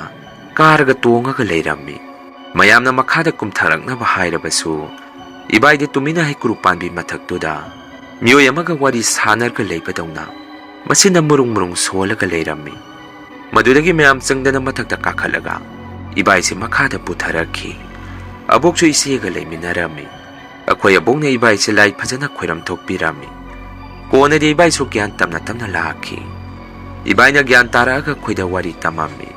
ꯀꯥꯔꯒ ꯇꯣꯡꯉꯒ ꯂꯩꯔꯝꯃꯤ꯫ ꯃꯌꯥꯝꯅ ꯃꯈꯥꯗ ꯀꯨꯝꯊꯔꯛꯅꯕ ꯍꯥꯏꯔꯕꯁꯨ ꯏꯕꯥꯏꯗꯤ ꯇꯨꯃꯤꯟꯅ ꯍꯩꯀ꯭ꯔꯨ ꯄꯥꯟꯕꯤ ꯃꯊꯛꯇꯨꯗ ꯃꯤꯑꯣꯏ ꯑꯃꯒ ꯋꯥꯔꯤ ꯁꯥꯟꯅꯔꯒ ꯂꯩꯕꯗꯧꯅ ꯃꯁꯤꯅ ꯃꯔꯨꯡ ꯃꯔꯨꯡ ꯁꯣꯜꯂꯒ ꯂꯩꯔꯝꯃꯤ꯫ ꯃꯗꯨꯗꯒꯤ ꯃꯌꯥꯝ ꯆꯪꯗꯅ ꯃꯊꯛꯇ ꯀꯥꯈꯠꯂꯒ ꯏꯕꯥꯏꯁꯤ ꯃꯈꯥꯗ ꯄꯨꯊꯔꯛꯈꯤ꯫ ꯑꯕꯣꯛꯁꯨ ꯏꯆꯦꯒ ꯂꯩꯃꯤꯟꯅꯔꯝꯃꯤ꯫ ꯑꯩꯈꯣꯏ ꯑꯕꯣꯛꯅ ꯏꯕꯥꯏꯁꯦ ꯂꯥꯏ ꯐꯖꯅ ꯈꯣꯏꯔꯝ ꯊꯣꯛꯄꯤꯔꯝꯃꯤ꯫ ꯀꯣꯟꯅꯗꯤ ꯏꯕꯥꯏꯁꯨ ꯒ꯭ꯌꯥꯟ ꯇꯞꯅ ꯇꯞꯅ ꯂꯥꯛꯈꯤ꯫ ꯏꯕꯥꯏꯅ ꯒ꯭ꯌꯥꯟ ꯇꯥꯔꯛꯑꯒ ꯑꯩꯈꯣꯏꯗ ꯋꯥꯔꯤ ꯇꯝꯃꯝꯃꯤ꯫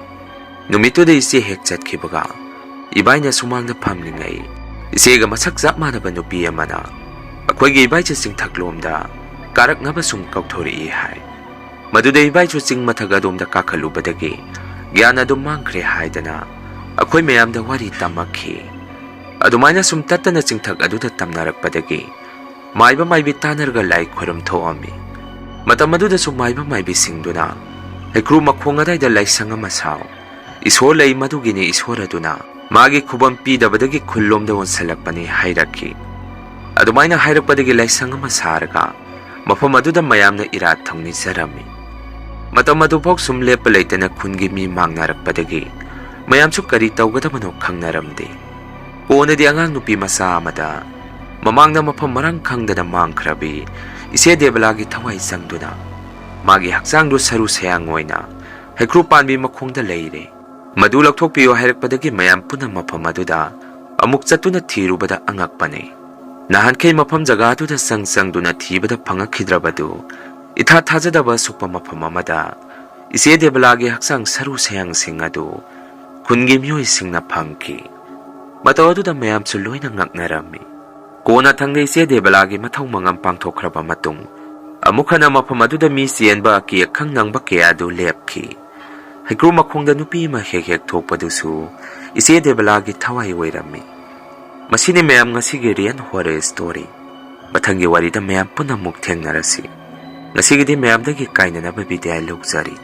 ꯅꯨꯃꯤꯠꯇꯨꯗ ꯏꯆꯦ ꯍꯦꯛ ꯆꯠꯈꯤꯕꯒ ꯏꯕꯥꯏꯅ ꯁꯨꯃꯥꯡꯗ ꯐꯝꯂꯤꯉꯩ ꯏꯆꯦꯒ ꯃꯁꯛ ꯆꯞ ꯃꯥꯟꯅꯕ ꯅꯨꯄꯤ ꯑꯃꯅ ꯑꯩꯈꯣꯏꯒꯤ ꯏꯕꯥꯏꯁꯦ ꯆꯤꯡꯊꯛꯂꯣꯝꯗ ꯀꯥꯔꯛꯅꯕ ꯁꯨꯝ ꯀꯧꯊꯣꯔꯛꯏ ꯍꯥꯏ꯫ ꯃꯗꯨꯗ ꯏꯕꯥꯏꯁꯨ ꯆꯤꯡ ꯃꯊꯛ ꯑꯗꯣꯝꯗ ꯀꯥꯈꯠꯂꯨꯕꯗꯒꯤ ꯒ꯭ꯌꯥꯟ ꯑꯗꯨꯝ ꯃꯥꯡꯈ꯭ꯔꯦ ꯍꯥꯏꯗꯅ ꯑꯩꯈꯣꯏ ꯃꯌꯥꯝꯗ ꯋꯥꯔꯤ ꯇꯝꯃꯛꯈꯤ꯫ ꯑꯗꯨꯃꯥꯏꯅ ꯁꯨꯝ ꯇꯠꯇꯅ ꯆꯤꯡꯊꯛ ꯑꯗꯨꯗ ꯇꯝꯅꯔꯛꯄꯗꯒꯤ ꯃꯥꯏꯕ ꯃꯥꯏꯕꯤ ꯇꯥꯟꯅꯔꯒ ꯂꯥꯏ ꯈꯣꯏꯔꯝ ꯊꯣꯛꯑꯝꯃꯤ꯫ ꯃꯇꯝ ꯑꯗꯨꯗꯁꯨ ꯃꯥꯏꯕ ꯃꯥꯏꯕꯤꯁꯤꯡꯗꯨꯅ ꯍꯩꯀ꯭ꯔꯨ ꯃꯈꯣꯡ ꯑꯗꯥꯏꯗ ꯂꯥꯏꯁꯪ ꯑꯃ ꯁꯥꯎ, ꯏꯁꯣꯔ ꯂꯩ, ꯃꯗꯨꯒꯤꯅꯤ ꯏꯁꯣꯔ ꯑꯗꯨꯅ ꯃꯥꯒꯤ ꯈꯨꯕꯝ ꯄꯤꯗꯕꯗꯒꯤ ꯈꯨꯜꯂꯣꯝꯗ ꯑꯣꯟꯁꯤꯜꯂꯛꯄꯅꯤ ꯍꯥꯏꯔꯛꯈꯤ꯫ ꯑꯗꯨꯃꯥꯏꯅ ꯍꯥꯏꯔꯛꯄꯗꯒꯤ ꯂꯥꯏꯁꯪ ꯑꯃ ꯁꯥꯔꯒ ꯃꯐꯝ ꯑꯗꯨꯗ ꯃꯌꯥꯝꯅ ꯏꯔꯥꯠ ꯊꯧꯅꯤꯖꯔꯝꯃꯤ꯫ ꯃꯇꯝ ꯑꯗꯨꯐꯥꯎ ꯁꯨꯝ ꯂꯦꯞꯄ ꯂꯩꯇꯅ ꯈꯨꯟꯒꯤ ꯃꯤ ꯃꯥꯡꯅꯔꯛꯄꯗꯒꯤ ꯃꯌꯥꯝꯁꯨ ꯀꯔꯤ ꯇꯧꯒꯗꯕꯅꯣ ꯈꯪꯅꯔꯝꯗꯦ꯫ ꯀꯣꯟꯅꯗꯤ ꯑꯉꯥꯡ ꯅꯨꯄꯤ ꯃꯆꯥ ꯑꯃꯗ ꯃꯃꯥꯡꯗ ꯃꯐꯝ ꯃꯔꯥꯡ ꯈꯪꯗꯅ ꯃꯥꯡꯈ꯭ꯔꯕꯤ ꯏꯆꯦ ꯗꯦꯕꯂꯥꯒꯤ ꯊꯋꯥꯏ ꯆꯪꯗꯨꯅ ꯃꯥꯒꯤ ꯍꯛꯆꯥꯡꯗꯨ ꯁꯔꯨ ꯁꯌꯥꯡ ꯑꯣꯏꯅ ꯍꯩꯀ꯭ꯔꯨ ꯄꯥꯟꯕꯤ ꯃꯈꯣꯡꯗ ꯂꯩꯔꯦ꯫ ꯃꯗꯨ ꯂꯧꯊꯣꯛꯄꯤꯌꯨ ꯍꯥꯏꯔꯛꯄꯗꯒꯤ ꯃꯌꯥꯝ ꯄꯨꯟꯅ ꯃꯐꯝ ꯑꯗꯨꯗ ꯑꯃꯨꯛ ꯆꯠꯇꯨꯅ ꯊꯤꯔꯨꯕꯗ ꯑꯉꯛꯄꯅꯤ꯫ ꯅꯍꯥꯟꯈꯩ ꯃꯐꯝ ꯖꯒꯥꯗꯨꯗ ꯆꯪ ꯆꯪꯗꯨꯅ ꯊꯤꯕꯗ ꯐꯪꯉꯛꯈꯤꯗ꯭ꯔꯕꯗꯨ, ꯏꯊꯥ ꯊꯥꯖꯗꯕ ꯑꯁꯨꯛꯄ ꯃꯐꯝ ꯑꯃꯗ ꯏꯆꯦ ꯗꯦꯕꯂꯥꯒꯤ ꯍꯛꯆꯥꯡ ꯁꯔꯨ ꯁꯌꯥꯡꯁꯤꯡ ꯑꯗꯨ ꯈꯨꯟꯒꯤ ꯃꯤꯑꯣꯏꯁꯤꯡꯅ ꯐꯪꯈꯤ꯫ ꯃꯇꯧ ꯑꯗꯨꯗ ꯃꯌꯥꯝꯁꯨ ꯂꯣꯏꯅ ꯉꯛꯅꯔꯝꯃꯤ꯫ ꯀꯣꯟꯅꯊꯪꯗ ꯏꯆꯦ ꯗꯦꯕꯂꯥꯒꯤ ꯃꯊꯧ ꯃꯉꯝ ꯄꯥꯡꯊꯣꯛꯈ꯭ꯔꯕ ꯃꯇꯨꯡ, ꯑꯃꯨꯛ ꯍꯟꯅ ꯃꯐꯝ ꯑꯗꯨꯗ ꯃꯤ ꯆꯦꯟꯕ ꯑꯀꯤ ꯑꯈꯪ ꯅꯪꯕ ꯀꯌꯥ ꯑꯗꯨ ꯂꯦꯞꯈꯤ꯫ ꯍꯩꯀ꯭ꯔꯨ ꯃꯈꯣꯡꯗ ꯅꯨꯄꯤ ꯑꯃ ꯍꯦꯛ ꯍꯦꯛ ꯊꯣꯛꯄꯗꯨꯁꯨ ꯏꯆꯦ ꯗꯦꯕꯂꯥꯒꯤ ꯊꯋꯥꯏ ꯑꯣꯏꯔꯝꯃꯤ꯫ ꯃꯁꯤꯅꯤ ꯃꯌꯥꯝ ꯉꯁꯤꯒꯤ Real Horror Story꯫ ꯃꯊꯪꯒꯤ ꯋꯥꯔꯤꯗ ꯃꯌꯥꯝ ꯄꯨꯟꯅ ꯑꯃꯨꯛ ꯊꯦꯡꯅꯔꯁꯤ꯫ ꯉꯁꯤꯒꯤꯗꯤ ꯃꯌꯥꯝꯗꯒꯤ ꯀꯥꯏꯅꯅꯕ ꯕꯤꯗꯥꯏ ꯂꯧꯖꯔꯤ꯫